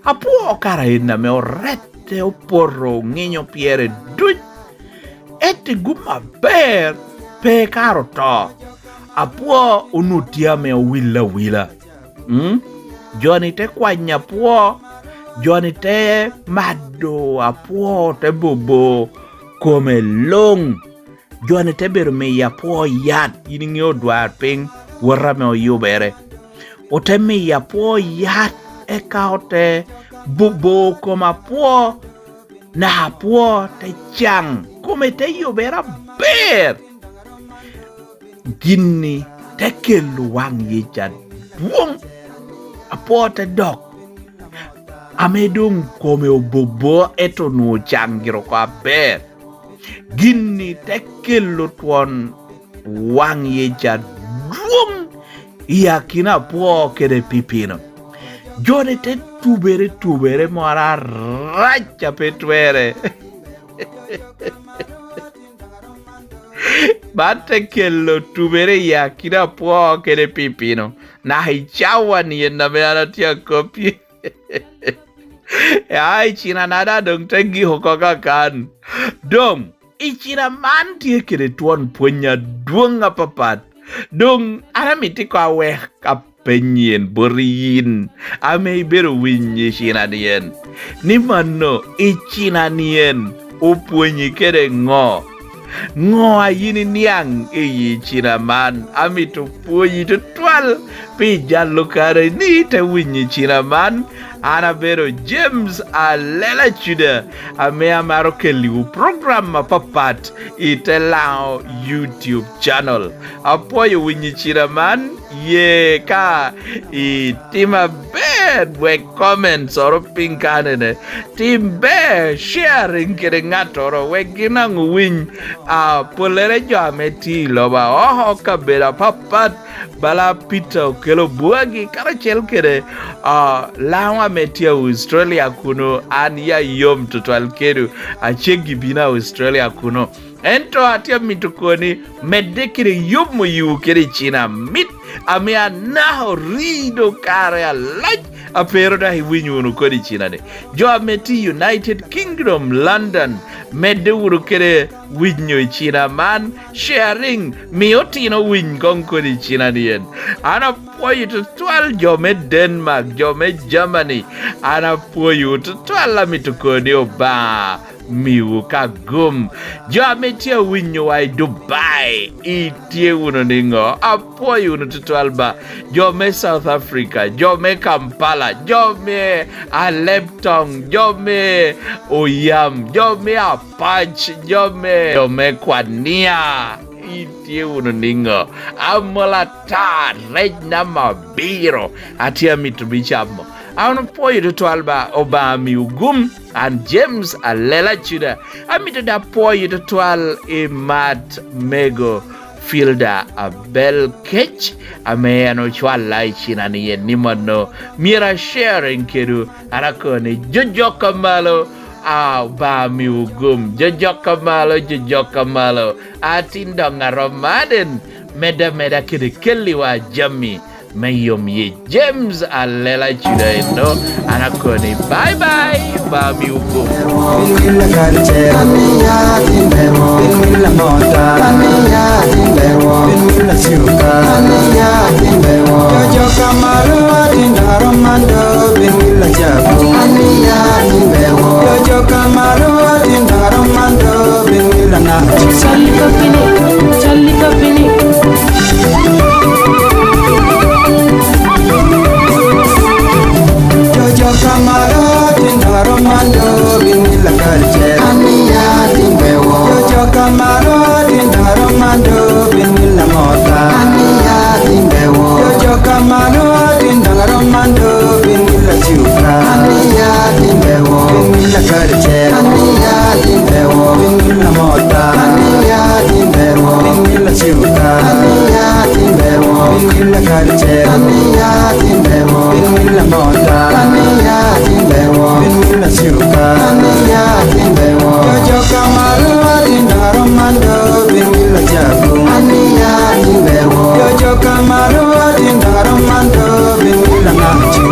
apwo kara en ame orette opoto oŋinyo pyere duc." Ento i gum aber, pe kara oto, apwo onwoŋo tye ame owile awila. Mm? Jo-ni te kwanyo apwo, jo-ni te mado apwo, te bobo kome luŋ. Jo-ni te bedo miyo apwo yat, yin iŋeo odwar piny, wot ame oyubere. Ote miyo apwo yat, eka ote bobo kom apwo, naka apwo te caŋ, kome te yubere aber. Gin-ni te kelo waŋ yec adwoŋ. Apwo te dok ame doŋ kome obobo, ento onwoŋo ocaŋ gire oko aber. Gin-ni te kelo twon waŋ yec adwoŋ i akina apwo kede pipino. Jo-ni te tubere tubere moro arac a pe twerre. Man te kelo tubere i akina apwo kede pipino, naka i cawa-ni en ame an atye akoppi. Ea, i cina-na daŋ doŋ te gik oko kakan. Doŋ, i cina man tye kede twon pwony adwoŋ apapat. Doŋ, an amito ko awek apenyi en boti yin, ame ibedo winyo i cina-ni en, ni mano i cina-ni en opwonyi kede ŋo? Ŋo a yin iniaŋ i yi cina man? Amito pwonyi tutwal pi jalo kare ni te winyo i cina man. An abedo James Alela Cuda, ame amaro kelliwu program apapat i te Laŋo YouTube channel. Apwoyo winyo i cina man, ye ka itim aber, wek comments oro piny kanene. Tim ber, sharing kede ŋattoro, wek gin daŋ owiny. Ah, pollere jo ame tye i lobo aoko kabedo apapat, bala Peter Okello Bwagi, karacel kede, ah, Laŋo ame tye Australia kuno, an ya yom tutwal kedu, aceggi bino Australia kuno. Ento atye amito koni, medde kede yom oyiwu kede i cina mit, ame anaka ori do kare alac, a pe ru dok iwinyo wunu kodi i cina ni. Jo ame tye i United Kingdom, London, medde wunu kede winyo i cina man, sharing, mi otino winy koŋ kodi i cina ni en. An apwoyo tutwal jo me Denmark, jo me Germany, an apwoyo tutwal, amito koni Obaŋa miwu ka gum. Jo ame tye awinyo wa i Dubai, itye wunu niŋo? Apwoyo wunu tutwal ba. Jo me South Africa, jo me Kampala, jo me Alebtong, jo me Oyam, jo me Apac, jo me, jo me Kwania. Itye wunu niŋo? Amol ata, rec namba abiro, atye amito bicamo. An apwoyo tutwal ba, Obaŋa miwu gum. An James Alela Cuda, amito da pwoyo tutwal i mat mego Filda Abel Kec, ame en ocwalla i cina ni en ni mano myero a sharing kedu, an akoni jojok a malo, a, Obaŋa miwu gum, jojok a malo, jojok a malo, atin doŋ arom aden, medde ameda kede kelliwa jami me yom yi James Alela Cuda eno, an akoni bye bye, Obaŋa miwu gum. Calli ka pini, calli ka pini. Jojo kamalo tin daro mando bin wila kalce. Ania timbewo. Jojo kamalo tin daro mando bin wila mota. Ania timbewo. Jojo kamalo tin daro mando bin wila cuka. Ania timbewo. Bin wila kalce. Ania timbewo. Bin wila mota. Ania timbewo. Bin wila cuka. Ania timbewo. Bin wila kalce. Ania timbewo. Bin wila mota. Ania timbewo. Bin wila cuka. Ania timbewo. Jojo kamalo tin daro mando bin wila cabu. Ania timbewo. Jojo kamalo tin daro mando bin wila nacu.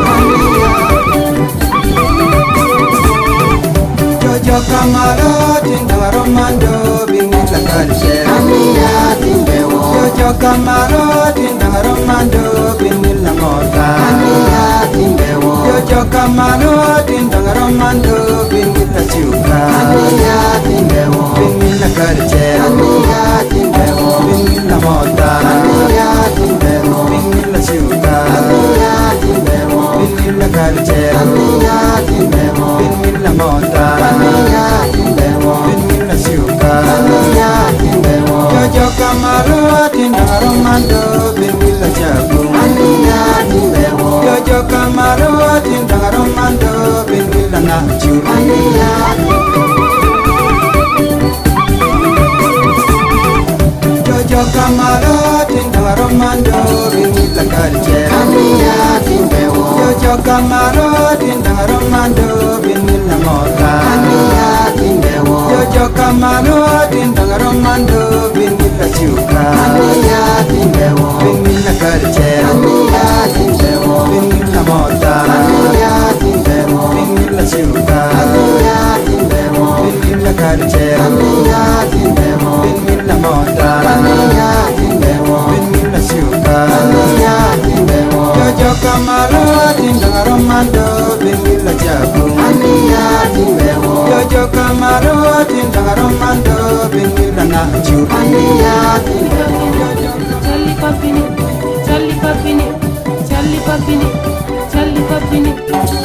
Jojo kamalo tin daro mando bin wila kalce. Ania timbewo. Jojo kamalo tin daro mando bin wila mota. Ania timbewo. Jojo kamalo tin daro mando bin wila cuka. Ania timbewo. Bin wila kalce. Ania timbewo. Bin wila mota. Ania timbewo. Bin wila cuka. Ania timbewo. Bin wila kalce. Ania timbewo. Bin wila mota. Ania timbewo. Bin wila cuka. Ania timbewo. Jojo kamalo tin daro mando bin wila cabu. Ania timbewo. Jojo kamalo tin daro mando bin wila nacu. Ania. Jojo kamalo tin daro mando bin wila kalce. Ania timbewo. Jojo kamalo tin daro mando bin wila mota. Ania timbewo. Jojo kamalo tin daro mando bin wila cuka. Ania timbewo. Bin wila kalce. Ania timbewo. Bin wila mota. Ania timbewo. Bin wila cuka. Ania timbewo. Bin wila kalce. Ania timbewo. Bin wila mota. Ania timbewo. Bin wila cuka. Ania timbewo. Jojo kamalo tin daro mando bin wila cabu. Ania timbewo. Jojo kamalo tin daro mando bin wila Charlie Papini, Charlie Papini, Charlie Papini, Charlie Papini.